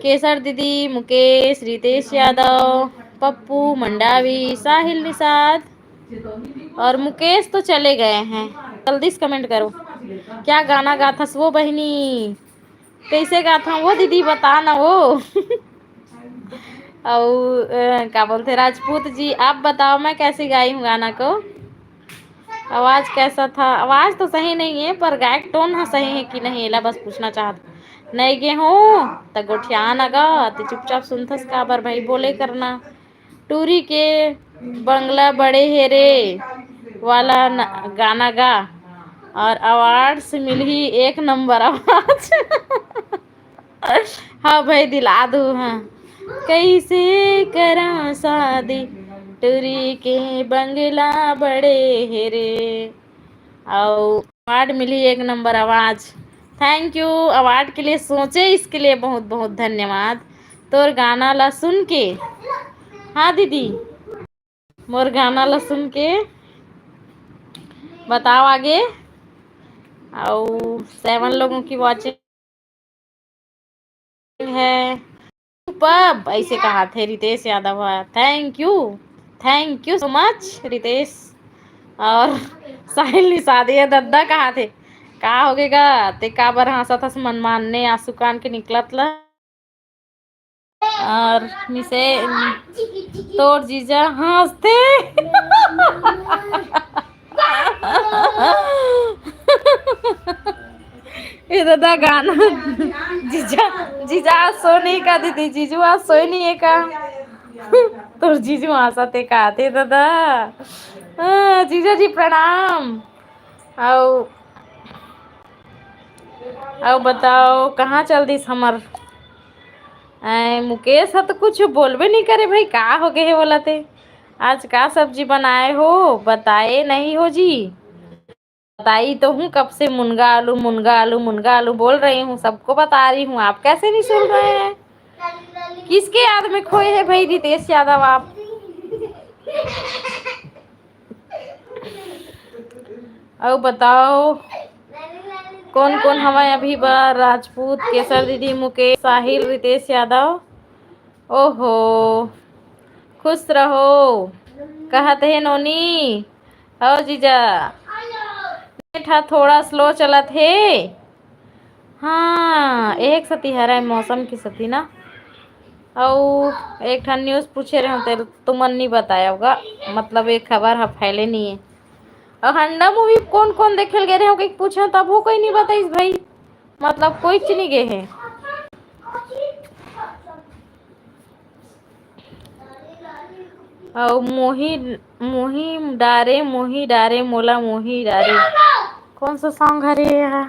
केसर दीदी, मुकेश, रितेश यादव, पप्पू मंडावी, साहिल निषाद और मुकेश तो चले गए हैं। जल्दी से कमेंट करो। क्या गाना गाथस वो बहिनी? कैसे गाथा वो दीदी, बता ना वो। और अ, का बोलते राजपूत जी, आप बताओ मैं कैसे गाई हूँ गाना को। आवाज कैसा था? आवाज तो सही नहीं है, पर गायक टोन हा सही है कि नहीं, एला बस पूछना चाहत। नहीं गे हो त गोठिया न गा, ते चुपचाप सुनथस काबर भाई, बोले करना। टूरी के बंगला बड़े हे रे वाला न, गाना गा और अवार्ड्स मिलही एक नंबर आवाज। हाँ भाई, दिला दू। हाँ, कैसे करा शादी, टूरी के बंगला बड़े हे रे। अउ अवार्ड मिली एक नंबर आवाज। Thank you. अवार्ड के लिए सोचे, इसके लिए बहुत बहुत धन्यवाद। तोर गाना ला सुन के, हाँ दीदी, मोर गाना ला सुन के बताओ आगे। अउ सेवन लोगों की वॉचिंग है। पब ऐसे कहा थे रितेश यादव हा। Thank you, thank you so much Ritesh. और साहिल निषाद ये दद्दा कहा थे, का होगे गा, ते काबर हाँसत हस मनमाने आंसू कान के निकलत ला। और मिसे तोर जीजा हाँसथे। ए दादा गाना। जीजा, जीजा आज सोनी का दीदी, जीजू आज सोनी है का? तोर जीजू हाँसथे का ते दादा। हाँ, जीजा जी प्रणाम। अउ अउ बताओ कहाँ चल दिस हमर? ऐ मुकेश ह तो कुछ बोलबे नहीं करे भाई, का हो गए हे बोला ते? आज का सब्जी बनाए हो, बताए नहीं हो जी। बताई तो हूँ कब से मुनगा आलू, मुनगा आलू, मुनगा आलू बोल रही हूँ, सबको बता रही हूँ, आप कैसे नहीं सुन रहे हैं? किसके याद में खोए हैं भाई रितेश यादव आप? अउ बताओ कौन कौन हवय अभी बर? राजपूत, केसर दीदी, मुकेश, साहिल, रितेश यादव। ओहो, खुश रहो कहत हे नोनी। हो जीजा, नेट हा थोड़ा स्लो चलत हे। हाँ, एक सती हरय मौसम की सती ना। अउ एक ठन न्यूज पूछे रहे ते तुमन नहीं बताया होगा, मतलब ये खबर हा फैले नहीं है। अउ हंडा मूवी कौन कौन देखे ल गे रहे हो कि पूछे तब वो कोई नहीं बताइस भाई, मतलब कोई च नहीं गे है। अउ मोही मोही डारे, मोही डारे, मोला मोही डारे। कौन सा सॉन्ग हरे ये हा?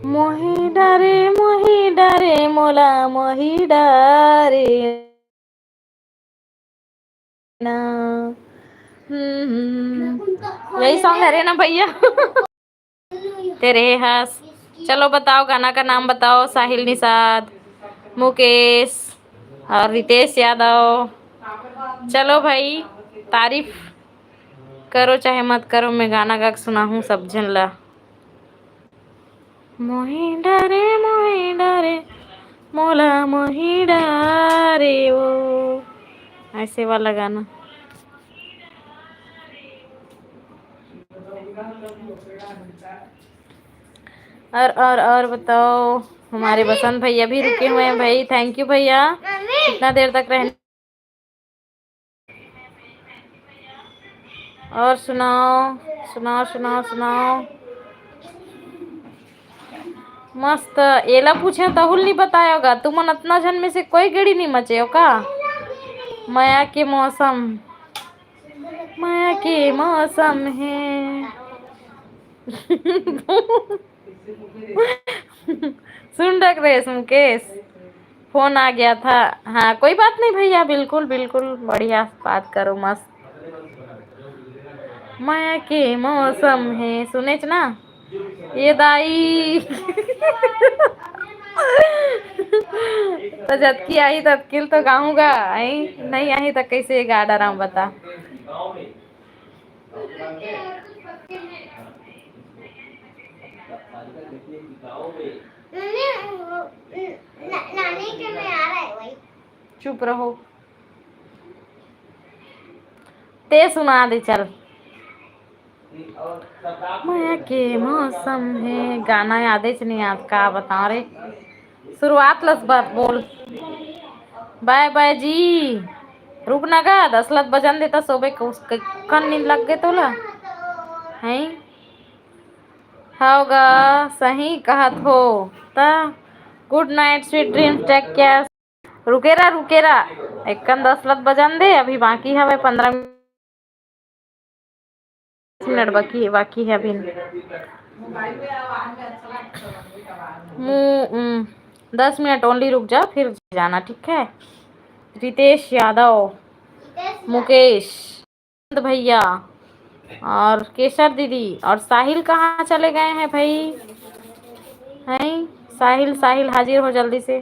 मोही डारे, मोही डारे, मोला मोही डारे ना। हम्म, यही सॉन्ग हरे ना भैया? तेरे हस। चलो बताओ, गाना का नाम बताओ। साहिल निषाद, मुकेश और रितेश यादव। चलो भाई, तारीफ करो चाहे मत करो, मैं गाना गा के सुनाहूँ सब झन ला। मोही डारे, मोही डारे, मोला मोही डारे वो, ऐसे वाला गाना। और और और बताओ, हमारे बसंत भैया भी रुके हुए हैं भाई। थैंक यू भैया, इतना देर तक रहने। और सुनाओ, सुनाओ, सुनाओ, सुनाओ। मस्त। एला पूछे तहुल नहीं बताया होगा, तुमन अतना झन में से कोई गेड़ी नहीं मचे हो का? मया के मौसम, मया के मौसम है। सुन रख रहे मुकेश, फोन आ गया था। हाँ, कोई बात नहीं भैया, बिल्कुल बिल्कुल बढ़िया बात करो, मस्त। मया के मौसम है, सुनेच ना ये दाई। तो जतकी आही ततकिल तो गाऊंगा, आई नहीं आही तो कैसे गा डराऊं बता। चुप रहो। ते सुना दे, चल। मया के मौसम हे, गाना यादेच नहीं याद, का बताओ रे। शुरुआत लस बात बोल। बाय बाय जी। रुक ना गा, दस लत बजन देता सोबे को, कन नींद लग गए तोला। हैं? हव गा, सही कहत हो। त good night, sweet dreams, take care। रुकेरा, रुकेरा, एकन दस लत बजन दे, अभी बाकी हवे पंद्रह मिनट, बाकी, बाकी है अभी। मु-, उम, दस मिनट only रुक जा, फिर जाना, ठीक है? रितेश यादव, मुकेश भैया और केसर दीदी और साहिल कहाँ चले गए हैं भाई? हैं साहिल, साहिल हाजिर हो जल्दी से,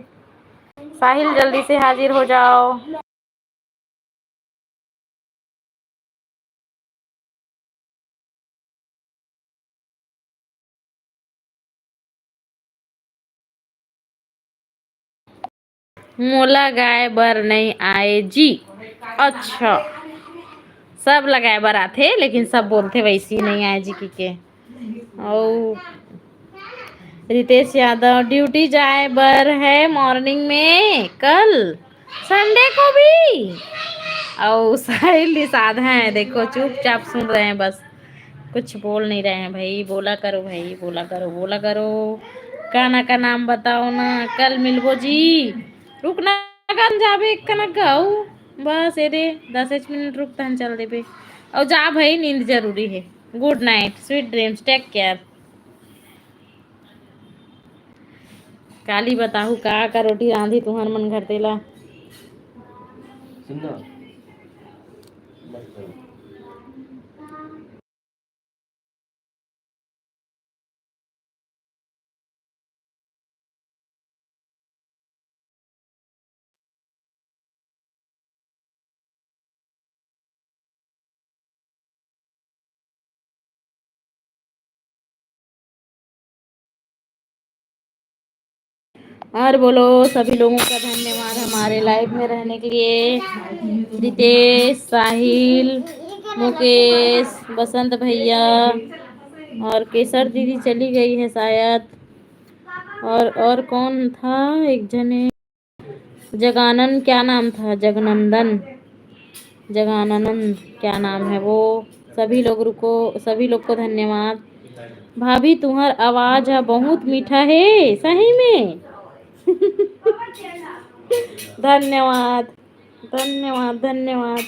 साहिल जल्दी से हाजिर हो जाओ। मोला गाय बर नहीं आए जी। अच्छा, सब लगाए बर आथे, लेकिन सब बोलथे वैसी नहीं आए जी की के। अउ रितेश यादव, ड्यूटी जाए बर है मॉर्निंग में कल, संडे को भी। अउ साहिल निषाद हैं, देखो, चुपचाप सुन रहे हैं बस, कुछ बोल नहीं रहे हैं। भाई, बोला करो भाई, बोला करो, बोला करो। गाना का नाम बताओ ना, कल मिलबो जी। रुक ना, गान जाबे एक कनक गाऊ। बस, ए दे, दस एक मिनट रुक, तहन चल देबे। अउ जा भाई, नींद जरूरी है। Good night, sweet dreams, take care। काली बताहू का का रोटी रांधी तुहर मन घर तेला। सुन ना। और बोलो सभी लोगों का धन्यवाद हमारे लाइव में रहने के लिए। रितेश, साहिल, मुकेश, बसंत भैया और केसर दीदी चली गई है शायद। और, और कौन था एक जने? जगानन क्या नाम था? जगनंदन, जगानंदन क्या नाम है वो? सभी लोग रुको, सभी लोग को धन्यवाद। भाभी, तुम्हार आवाज ह बहुत मीठा है, सही में। धन्यवाद, धन्यवाद, धन्यवाद।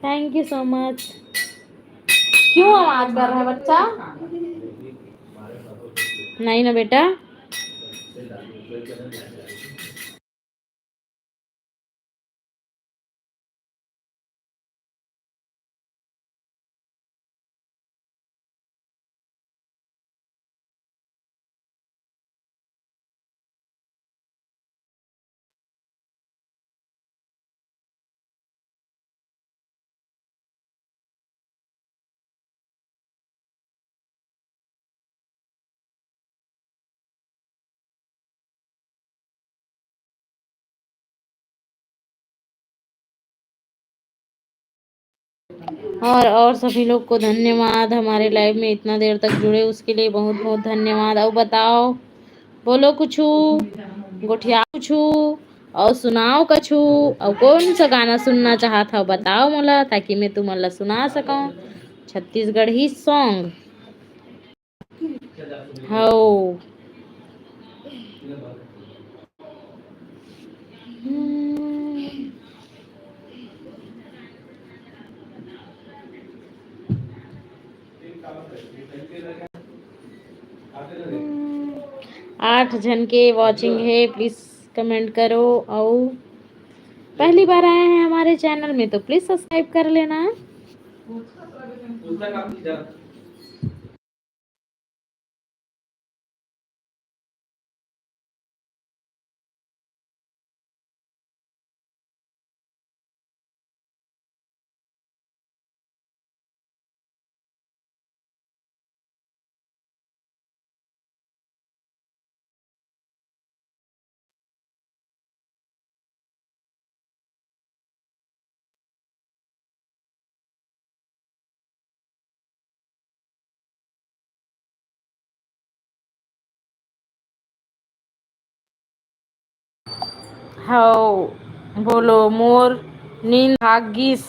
Thank you so much। क्यों आवाज कर रहा है बच्चा? नहीं ना बेटा। और, और सभी लोग को धन्यवाद, हमारे लाइव में इतना देर तक जुड़े उसके लिए बहुत बहुत धन्यवाद। और बताओ, बोलो कुछ, गोठिया कुछ, और सुनाओ कछु, और कौन सा गाना सुनना चाहत हो बताओ मोला, ताकि मैं तुमन ला सुना सकूं छत्तीसगढ़ी सॉन्ग। हव। आठ झन के वॉचिंग हे, प्लीज कमेंट करो। अउ पहली बार आए हैं हमारे चैनल में तो प्लीज सब्सक्राइब कर लेना। हव, बोलो, मोर नींद भाग गिस।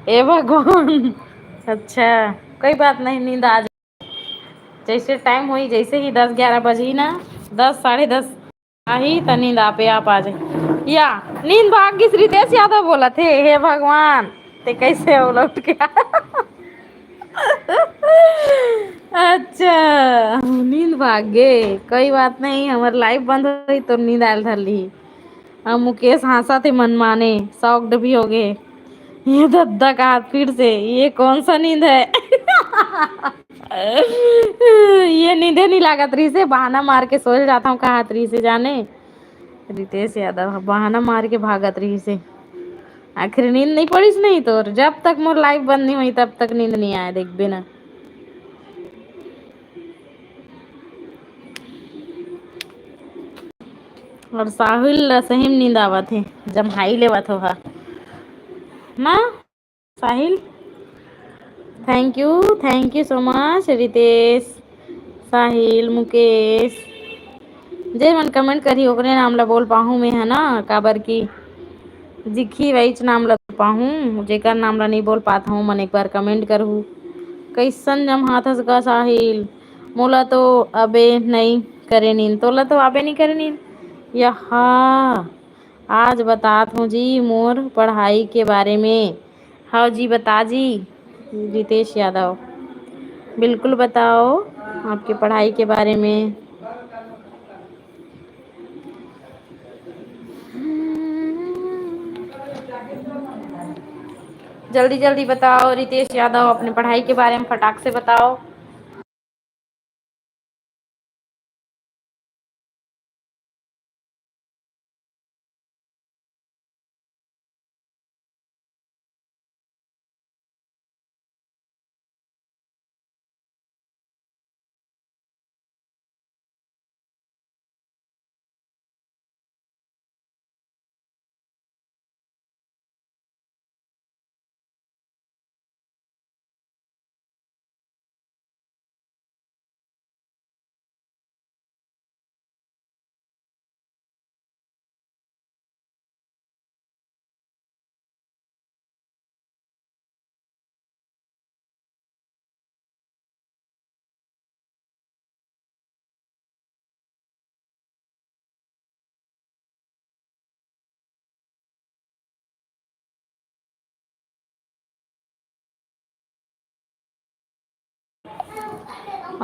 ए भगवान। अच्छा, कोई बात नहीं, नींद आ जा। जैसे टाइम होई, जैसे ही दस ग्यारह बजही ना, दस, साढ़े दस आही, त नींद आपे आप आ जाए। या, नींद भाग गिस, रितेश यादव बोलत हे, "हे भगवान, ते कैसे हो लौट के आ?" अच्छा, नींद भाग गे, कोई बात नहीं, हमर लाइव बंद होई तो नींद आयल धर ली। अब मुकेश हाँसत हे मनमाने, शॉक्ड भी हो गए। ये दद्दा का हाथ फिर से, ये कौन सा नींद है? ये नींदे नहीं लागत रही से, बहाना मार के सोच जाता हूँ, कहा रही से जाने। रितेश यादव ह बहाना मार के भागत रही से। आखिर नींद नहीं पड़ीस नहीं तोर, जब तक मोर लाइव बंद नहीं हुई तब तक नींद नहीं आए, देखबे ना। और साहिल ला सही में नींद आवत हे, जम्हाई लेवत हो हा ना साहिल। Thank you, thank you so much Ritesh, साहिल, मुकेश। जे मन कमेंट करही ओकरे नाम ला बोल पाहूँ मैं, है ना, काबर कि जिखी वहीच नाम ला बोल पाहूँ, जेकर नाम ला नहीं बोल पात हूँ मन एक बार कमेंट करहू। कैसन जम्हात हस गा साहिल? मोला तो अबे नहीं करे नींद, तोला तो अबे नहीं करे नींद। यहा आज बतात हूँ जी मोर पढ़ाई के बारे में। हाँ जी, बता जी। रितेश यादव, बिल्कुल बताओ आपके पढ़ाई के बारे में। जल्दी जल्दी बताओ रितेश यादव, अपने पढ़ाई के बारे में फटाक से बताओ।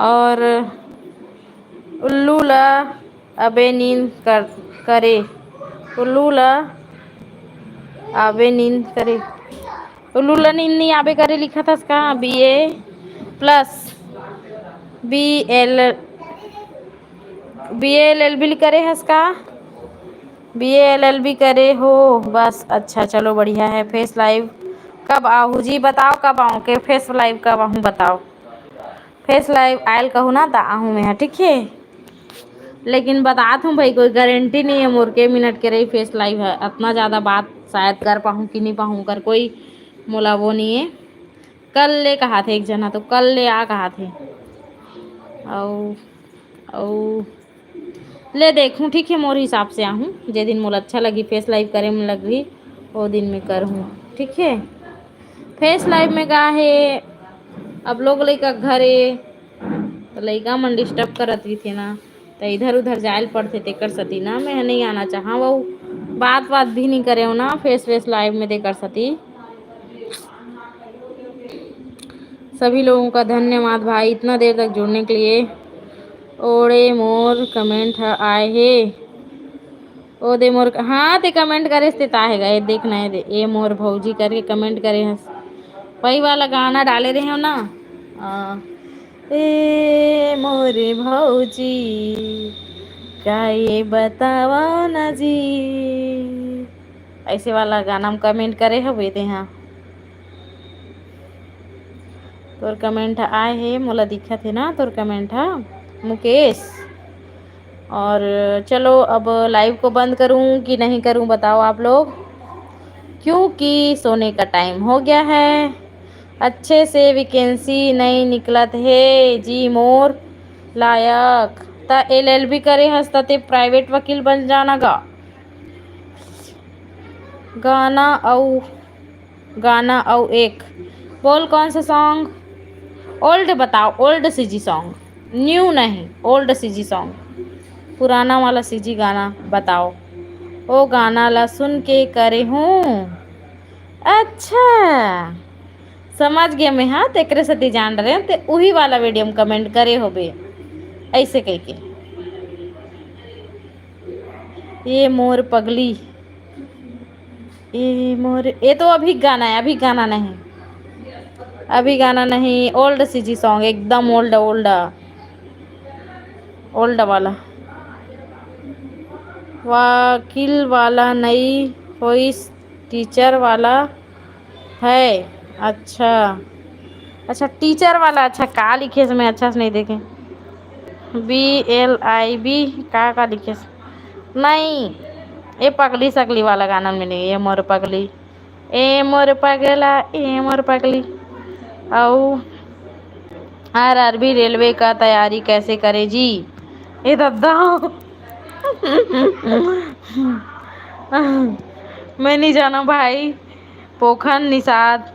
और उल्लू ला अबे नींद कर, करे, उल्लू ला अबे नींद करे, उल्लू ला नींद नहीं आबे करे लिखत हस का? बी ए प्लस बी एल, बी एल एल बी करे हस का? बी एल एल बी करे हो बस। अच्छा, चलो बढ़िया है। फेस लाइव कब आहू जी? बताओ कब आऊँ के फेस लाइव कब आहू बताओ। फेस लाइव आयल कहू ना त आहू मैं ह, ठीक है। लेकिन बतात हूँ भाई, कोई गारंटी नहीं है मोर के मिनट के रही फेस लाइव है। अतना ज़्यादा बात शायद कर पाहूँ कि नहीं पाहूँ कर कोई मोला वो नहीं है। कल ले कहा थे एक जना तो कल ले आ कहा थे। अउ अउ ले देखूँ, ठीक है, मोर हिसाब से आहूँ, जे दिन मोला अच्छा लगी, फेस लाइव करे में लगी, वो दिन में करहूँ, ठीक है। फेस लाइव में का है, अब लोग लइका घर ए, तो लइका मन डिस्टर्ब करत रहिथे ना, तो इधर उधर जायल पड़थे, तेकर सती ना मैं नहीं आना चाहा। वो बात बात भी नहीं करे ना फेस फेस लाइव में, तेकर सती। सभी लोगों का धन्यवाद भाई, इतना देर तक जुड़ने के लिए। ओड़े मोर कमेंट ह आए हे। ओ दे मोर, हाँ, ते कमेंट करे ते ताहे गए, देख ना, ए दे, ए मोर भौजी करके कमेंट करे हस। वही वाला गाना डाले रहे हो ना। आ, ए मोर भौजी, का ये बतावा ना जी, ऐसे वाला गाना में कमेंट करे हवे ते हाँ। तोर कमेंट आए हे, मोला दिखत हे ना तोर कमेंट हा मुकेश। और चलो, अब लाइव को बंद करूं कि नहीं करूं, बताओ आप लोग, क्योंकि सोने का टाइम हो गया है। अच्छे से वैकेंसी नहीं निकलत हे जी मोर लायक। त एल एल बी करे हस त ते प्राइवेट वकील बन जाना गा। गाना अउ गाना अउ एक बोल, कौन सा सॉन्ग? ओल्ड बताओ, ओल्ड सीजी सॉन्ग, न्यू नहीं, ओल्ड सीजी सॉन्ग, पुराना वाला सीजी गाना बताओ। ओ गाना ला सुन के करे हूँ। अच्छा, समझ गया मैं। हाँ, तेकरे सेती जान रहे ते उही वाला वीडियो में कमेंट करे होबे ऐसे कह के। ये मोर पगली, ये मोर, ये तो अभी गाना है, अभी गाना नहीं, अभी गाना नहीं। ओल्ड सीजी सॉन्ग, एकदम ओल्ड, ओल्ड, ओल्ड वाला। वकील वाला नई होइस, टीचर वाला है। अच्छा, अच्छा, टीचर वाला। अच्छा, का लिखे से मैं अच्छा से नहीं देखे। बी एल आई बी का का लिखे से? नहीं, ये पगली सकली वाला गाना में नहीं, ये मोर पगली, ए मोर पगला, ए मोर पगली। अउ आर आर बी रेलवे का तैयारी कैसे करे जी? ए दादा, मैं नहीं जाना भाई। पोखन निषाद,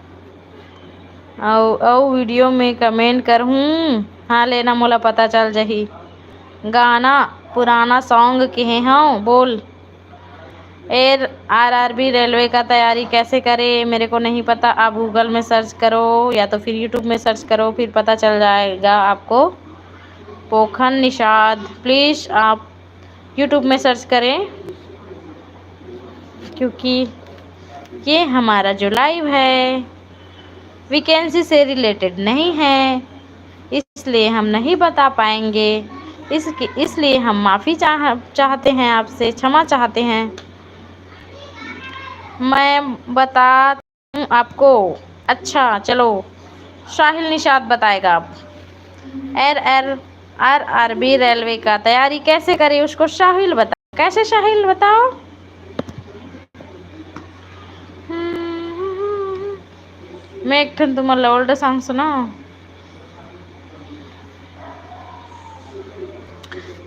अउ अउ वीडियो में कमेंट करहूँ। हाँ, लेना मोला पता चल जही। गाना पुराना सॉन्ग कहे हव, बोल। एयर आर आर बी रेलवे का तैयारी कैसे करें, मेरे को नहीं पता। आप गूगल में सर्च करो या तो फिर यूट्यूब में सर्च करो, फिर पता चल जाएगा आपको। पोखन निषाद, प्लीज आप यूट्यूब में सर्च करें, क्योंकि ये हमारा जो लाइव है वैकेंसी से रिलेटेड नहीं है, इसलिए हम नहीं बता पाएंगे। इसके इसलिए हम माफ़ी चाह चाहते हैं आपसे, क्षमा चाहते हैं। मैं बता हूँ आपको। अच्छा, चलो, साहिल निषाद बताएगा आप। एर एर आर आर बी रेलवे का तैयारी कैसे करे, उसको साहिल बता। कैसे साहिल, बताओ? मैं एक ठन तुमन ला ओल्ड सॉन्ग सुनाओ।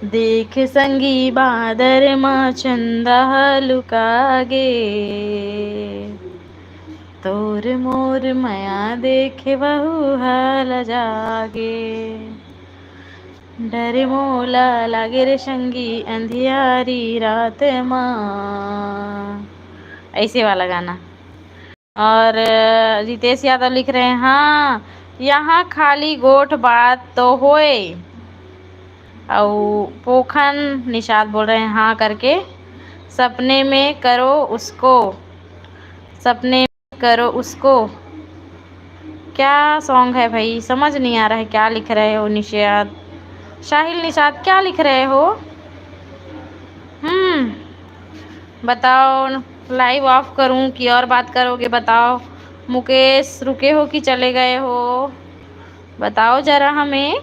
देख संगी बादर म चंदा ह लुका गे, तोर मोर मया देखे वहू ह लजा गे। डरे मोला लागे रे संगी अंधियारी रात मा, ऐसे वाला गाना। और अ, रितेश यादव लिख रहे हैं, हाँ, यहाँ खाली गोठ बात तो होए। और पोखन निषाद बोल रहे हैं, हाँ करके, सपने में करो उसको, सपने में करो उसको। क्या सॉन्ग है भाई, समझ नहीं आ रहा है क्या लिख रहे हो निषाद, साहिल निषाद, क्या लिख रहे हो? हम्म, बताओ, लाइव ऑफ करूं कि और बात करोगे? बताओ मुकेश, रुके हो कि चले गए हो? बताओ जरा हमें,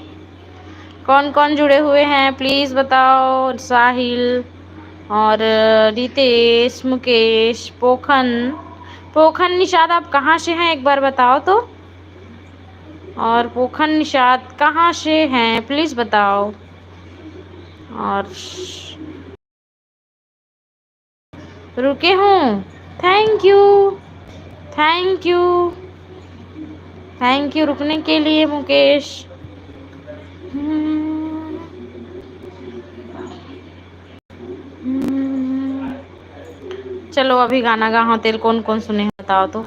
कौन कौन जुड़े हुए हैं, प्लीज बताओ। साहिल और रितेश, मुकेश, पोखन। पोखन निषाद, आप कहाँ से हैं, एक बार बताओ तो। और पोखन निषाद कहाँ से हैं, प्लीज बताओ। और रुके हूँ। Thank you, thank you, thank you रुकने के लिए मुकेश। हम्म, हम्म। चलो, अभी गाना गा हव तेला कोन कोन सुने हव बताओ तो।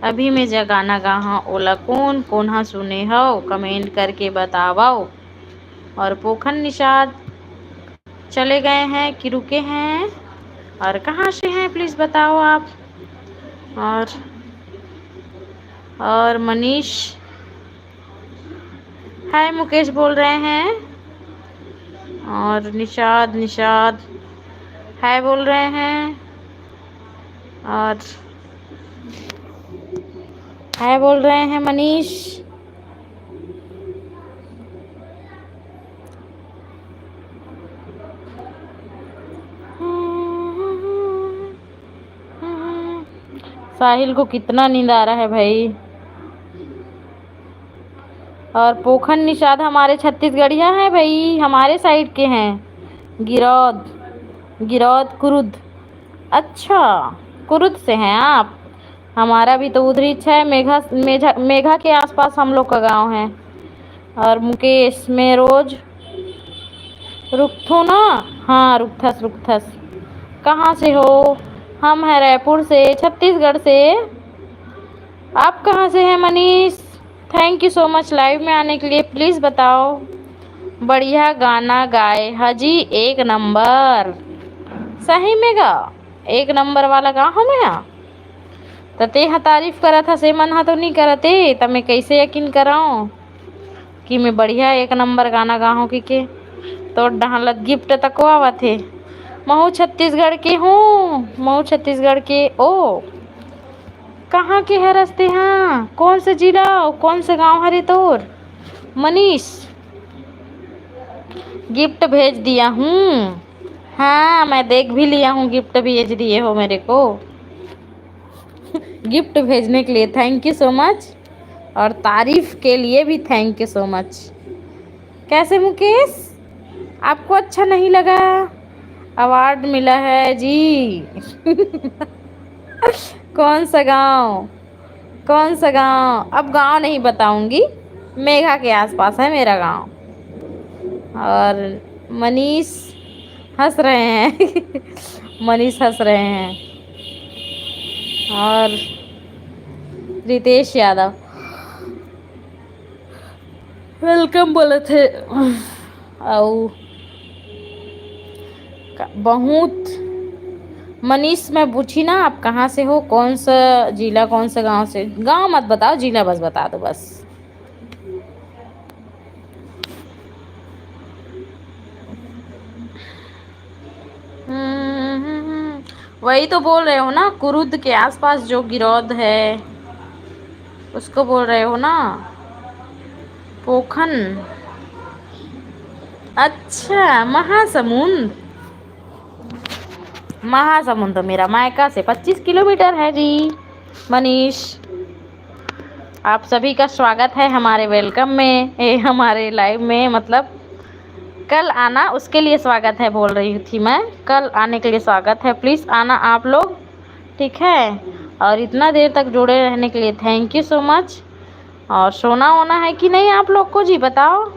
अभी मैं जा गाना गा हव ओला कोन कोन ह सुने हव, कमेंट करके बतावव। और पोखन निषाद चले गए हैं कि रुके हैं और कहाँ से हैं, प्लीज बताओ आप। और और मनीष, हाय मुकेश बोल रहे हैं। और निषाद, निषाद हाय बोल रहे हैं। और हाय बोल रहे हैं मनीष। साहिल को कितना नींद आ रहा है भाई। और पोखन निषाद हमारे छत्तीसगढ़िया हैं भाई, हमारे साइड के हैं, गिरौद, गिरौद कुरुद। अच्छा, कुरुद से हैं आप? हमारा भी तो उधर ही है, मेघा, मेघा, मेघा के आसपास हम लोग का गांव है। और मुकेश, मैं रोज रुकथो ना। हाँ, रुकथस, रुकथस। कहाँ से हो? हम हैं रायपुर से, छत्तीसगढ़ से। आप कहाँ से हैं Manish? Thank you so much live में आने के लिए। प्लीज बताओ, बढ़िया गाना गाए हजी, एक नंबर। सही में गा, एक नंबर वाला गाँव हमें हा। त तेहा तारीफ करत हस, ए मन हा तो नहीं करत ए, त मैं कैसे यकीन कराऊं कि मैं बढ़िया एक नंबर गाना गाहूं कि के? तोर डहान लत गिफ्ट तको आवत हे। महू छत्तीसगढ़ के हूँ, महू छत्तीसगढ़ के। ओ, कहाँ के हरस तेहा? कौन से जिला अउ कौन से गांव हरे तोर? मनीष, गिफ्ट भेज दिया हूँ। हाँ, मैं देख भी लिया हूँ, गिफ्ट भेज दिए हो मेरे को। गिफ्ट भेजने के लिए thank you so much, और तारीफ के लिए भी thank you so much। कैसे मुकेश, आपको अच्छा नहीं लगा? अवार्ड मिला है जी। कौन सा गांव, कौन सा गांव? अब गांव नहीं बताऊंगी, मेघा के आसपास है मेरा गांव। और मनीष हंस रहे हैं। मनीष हंस रहे हैं। और रितेश यादव वेलकम बोलत हे। अउ का-, बहुत मनीष, मैं पूछी ना, आप कहाँ से हो, कौन सा जिला, कौन सा गांव से? गांव मत बताओ, जिला बस बता दो बस। हम्म, वही तो बोल रहे हो ना, कुरुद के आसपास जो गिरौद है, उसको बोल रहे हो ना, पोखन। अच्छा, महासमुंद। महासमुंद तो मेरा मायका से पच्चीस किलोमीटर है जी। मनीष, आप सभी का स्वागत है हमारे वेलकम में, ए, हमारे लाइव में। मतलब, कल आना, उसके लिए स्वागत है बोल रही थी मैं। कल आने के लिए स्वागत है, प्लीज आना आप लोग, ठीक है? और इतना देर तक जुड़े रहने के लिए thank you so much। और सोना वोना है कि नहीं आप लोग को जी, बताओ।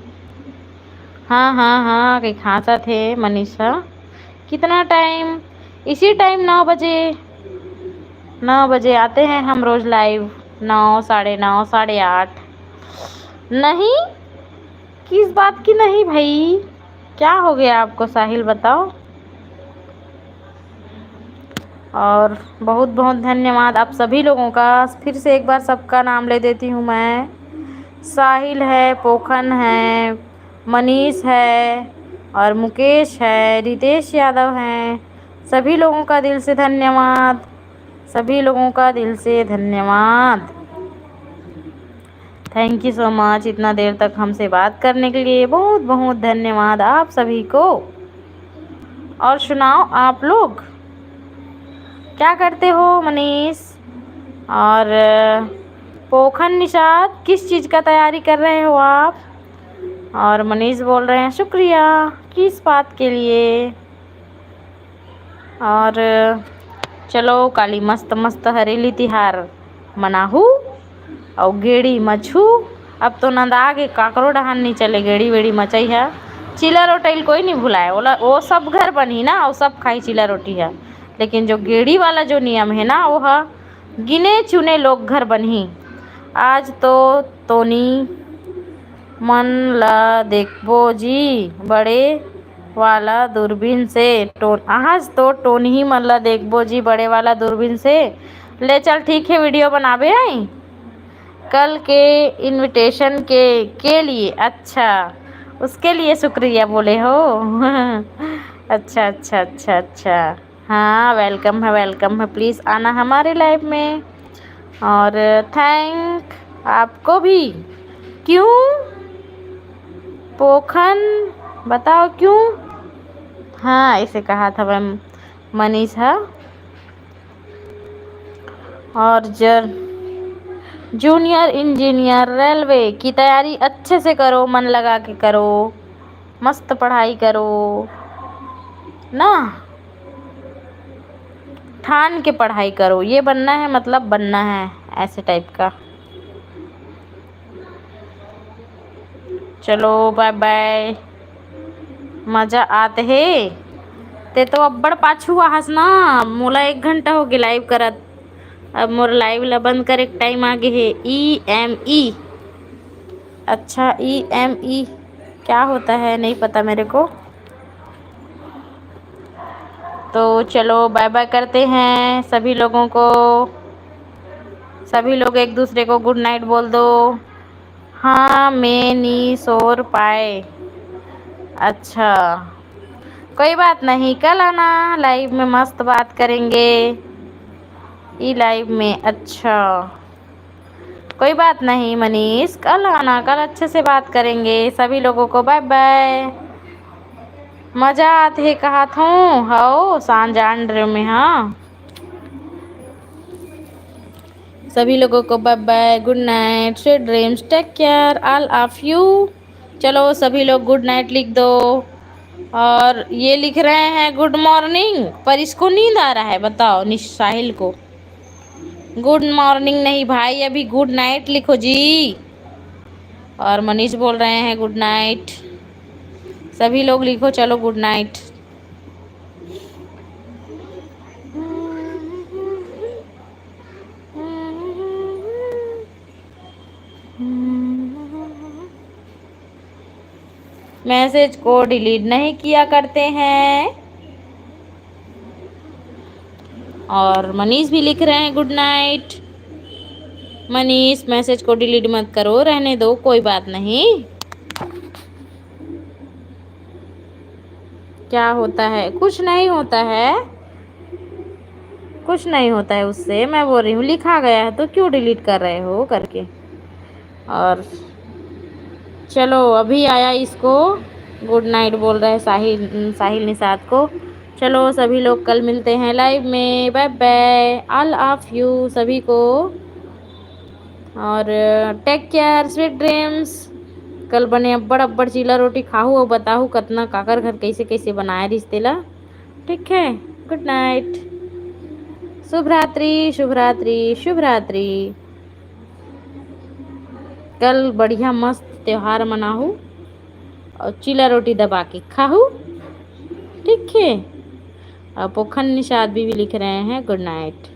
हाँ, हाँ, हाँ, कहीं खांसा थे मनीषा। कितना टाइम? इसी टाइम, नौ बजे। नौ बजे आते हैं हम रोज लाइव, नौ, साढ़े नौ, साढ़े आठ। नहीं, किस बात की नहीं भाई? क्या हो गया आपको साहिल, बताओ। और बहुत बहुत धन्यवाद आप सभी लोगों का। फिर से एक बार सबका नाम ले देती हूँ मैं। साहिल है, पोखन है, मनीष है, और मुकेश है, रितेश यादव हैं। सभी लोगों का दिल से धन्यवाद, सभी लोगों का दिल से धन्यवाद। Thank you so much, इतना देर तक हमसे बात करने के लिए बहुत बहुत धन्यवाद आप सभी को। और सुनाओ, आप लोग क्या करते हो मनीष? और पोखन निषाद, किस चीज़ का तैयारी कर रहे हो आप? और मनीष बोल रहे हैं शुक्रिया। किस बात के लिए? और चलो, काली मस्त मस्त हरेली तिहार मनाहू। अउ गेड़ी मछू, अब तो नंदा के काकरो डहान नहीं चले, गेड़ी वेड़ी मचई है। चिला रोटई ल कोई नहीं भुलाए, ओला, वो सब घर बनही ना, अउ सब खाई चिला रोटी है। लेकिन जो गेड़ी वाला जो नियम है ना, वो ह गिने चुने लोग घर बनही। आज तो तोनी मन ला देखबो जी, बड़े वाला दूरबीन से। टो-, आज तो टोनही मन ला देखबो जी, बड़े वाला दूरबीन से। ले चल, ठीक है, वीडियो बनाबे आई कल के इनविटेशन के, के लिए। अच्छा, उसके लिए शुक्रिया बोले हो। अच्छा, अच्छा, अच्छा, अच्छा। हाँ, वेलकम है, वेलकम है। प्लीज आना हमारे लाइव में। और थैंक आपको भी। क्यों पोखन, बताओ क्यों? हाँ, ऐसे कहा था मैम मनीष, हाँ। और जर-, जूनियर इंजीनियर रेलवे की तैयारी अच्छे से करो, मन लगा के करो, मस्त पढ़ाई करो ना। ठान के पढ़ाई करो, ये बनना है, मतलब बनना है, ऐसे टाइप का। चलो बाय बाय, मजा आत हे। ते तो अब्बड़ पाछू आहस ना, मोला एक घंटा हो गे लाइव करत। अब मोर लाइव ला बंद करे के टाइम आ गे हे। ई एम ई, अच्छा, ई एम ई क्या होता है, नहीं पता मेरे को। तो चलो बाय बाय करते हैं सभी लोगों को। सभी लोग एक दूसरे को गुड नाइट बोल दो। हाँ, मैं नी सोर पाए। अच्छा, कोई बात नहीं, कल आना लाइव में, मस्त बात करेंगे ई लाइव में। अच्छा, कोई बात नहीं मनीष, कल आना, कल अच्छे से बात करेंगे। सभी लोगों को बाय बाय। मजा आत हे कहत हूँ, हव सांझ आंड्रे में। हाँ, सभी लोगों को bye bye, good night, sweet dreams, take care, all of you. चलो सभी लोग गुड नाइट लिख दो। और ये लिख रहे हैं गुड मॉर्निंग, पर इसको नींद आ रहा है, बताओ निश-, साहिल को। गुड मॉर्निंग नहीं भाई, अभी गुड नाइट लिखो जी। और मनीष बोल रहे हैं गुड नाइट। सभी लोग लिखो, चलो गुड नाइट। मैसेज को डिलीट नहीं किया करते हैं। और मनीष भी लिख रहे हैं गुड नाइट। मनीष, मैसेज को डिलीट मत करो, रहने दो, कोई बात नहीं। क्या होता है? कुछ नहीं होता है, कुछ नहीं होता है उससे। मैं बोल रही हूँ, लिखा गया है तो क्यों डिलीट कर रहे हो करके। और चलो, अभी आया इसको गुड नाइट बोल रहा है साहिल, साहिल निषाद को। चलो सभी लोग, कल मिलते हैं लाइव में। बाय बाय, ऑल ऑफ यू, सभी को। और टेक केयर, स्वीट ड्रीम्स। कल बने अब्बड़ अब्बड़ चीला रोटी खाहू और बताहू कतना काकर घर कैसे कैसे बनाए रिश्ते ला। ठीक है, गुड नाइट, शुभ रात्रि, शुभ रात्रि, शुभ रात्रि। कल बढ़िया मस्त त्योहार मनाहू और चीला रोटी दबा के खाहू। ठीक है, और पोखन निषाद भी, भी लिख रहे हैं गुड नाइट।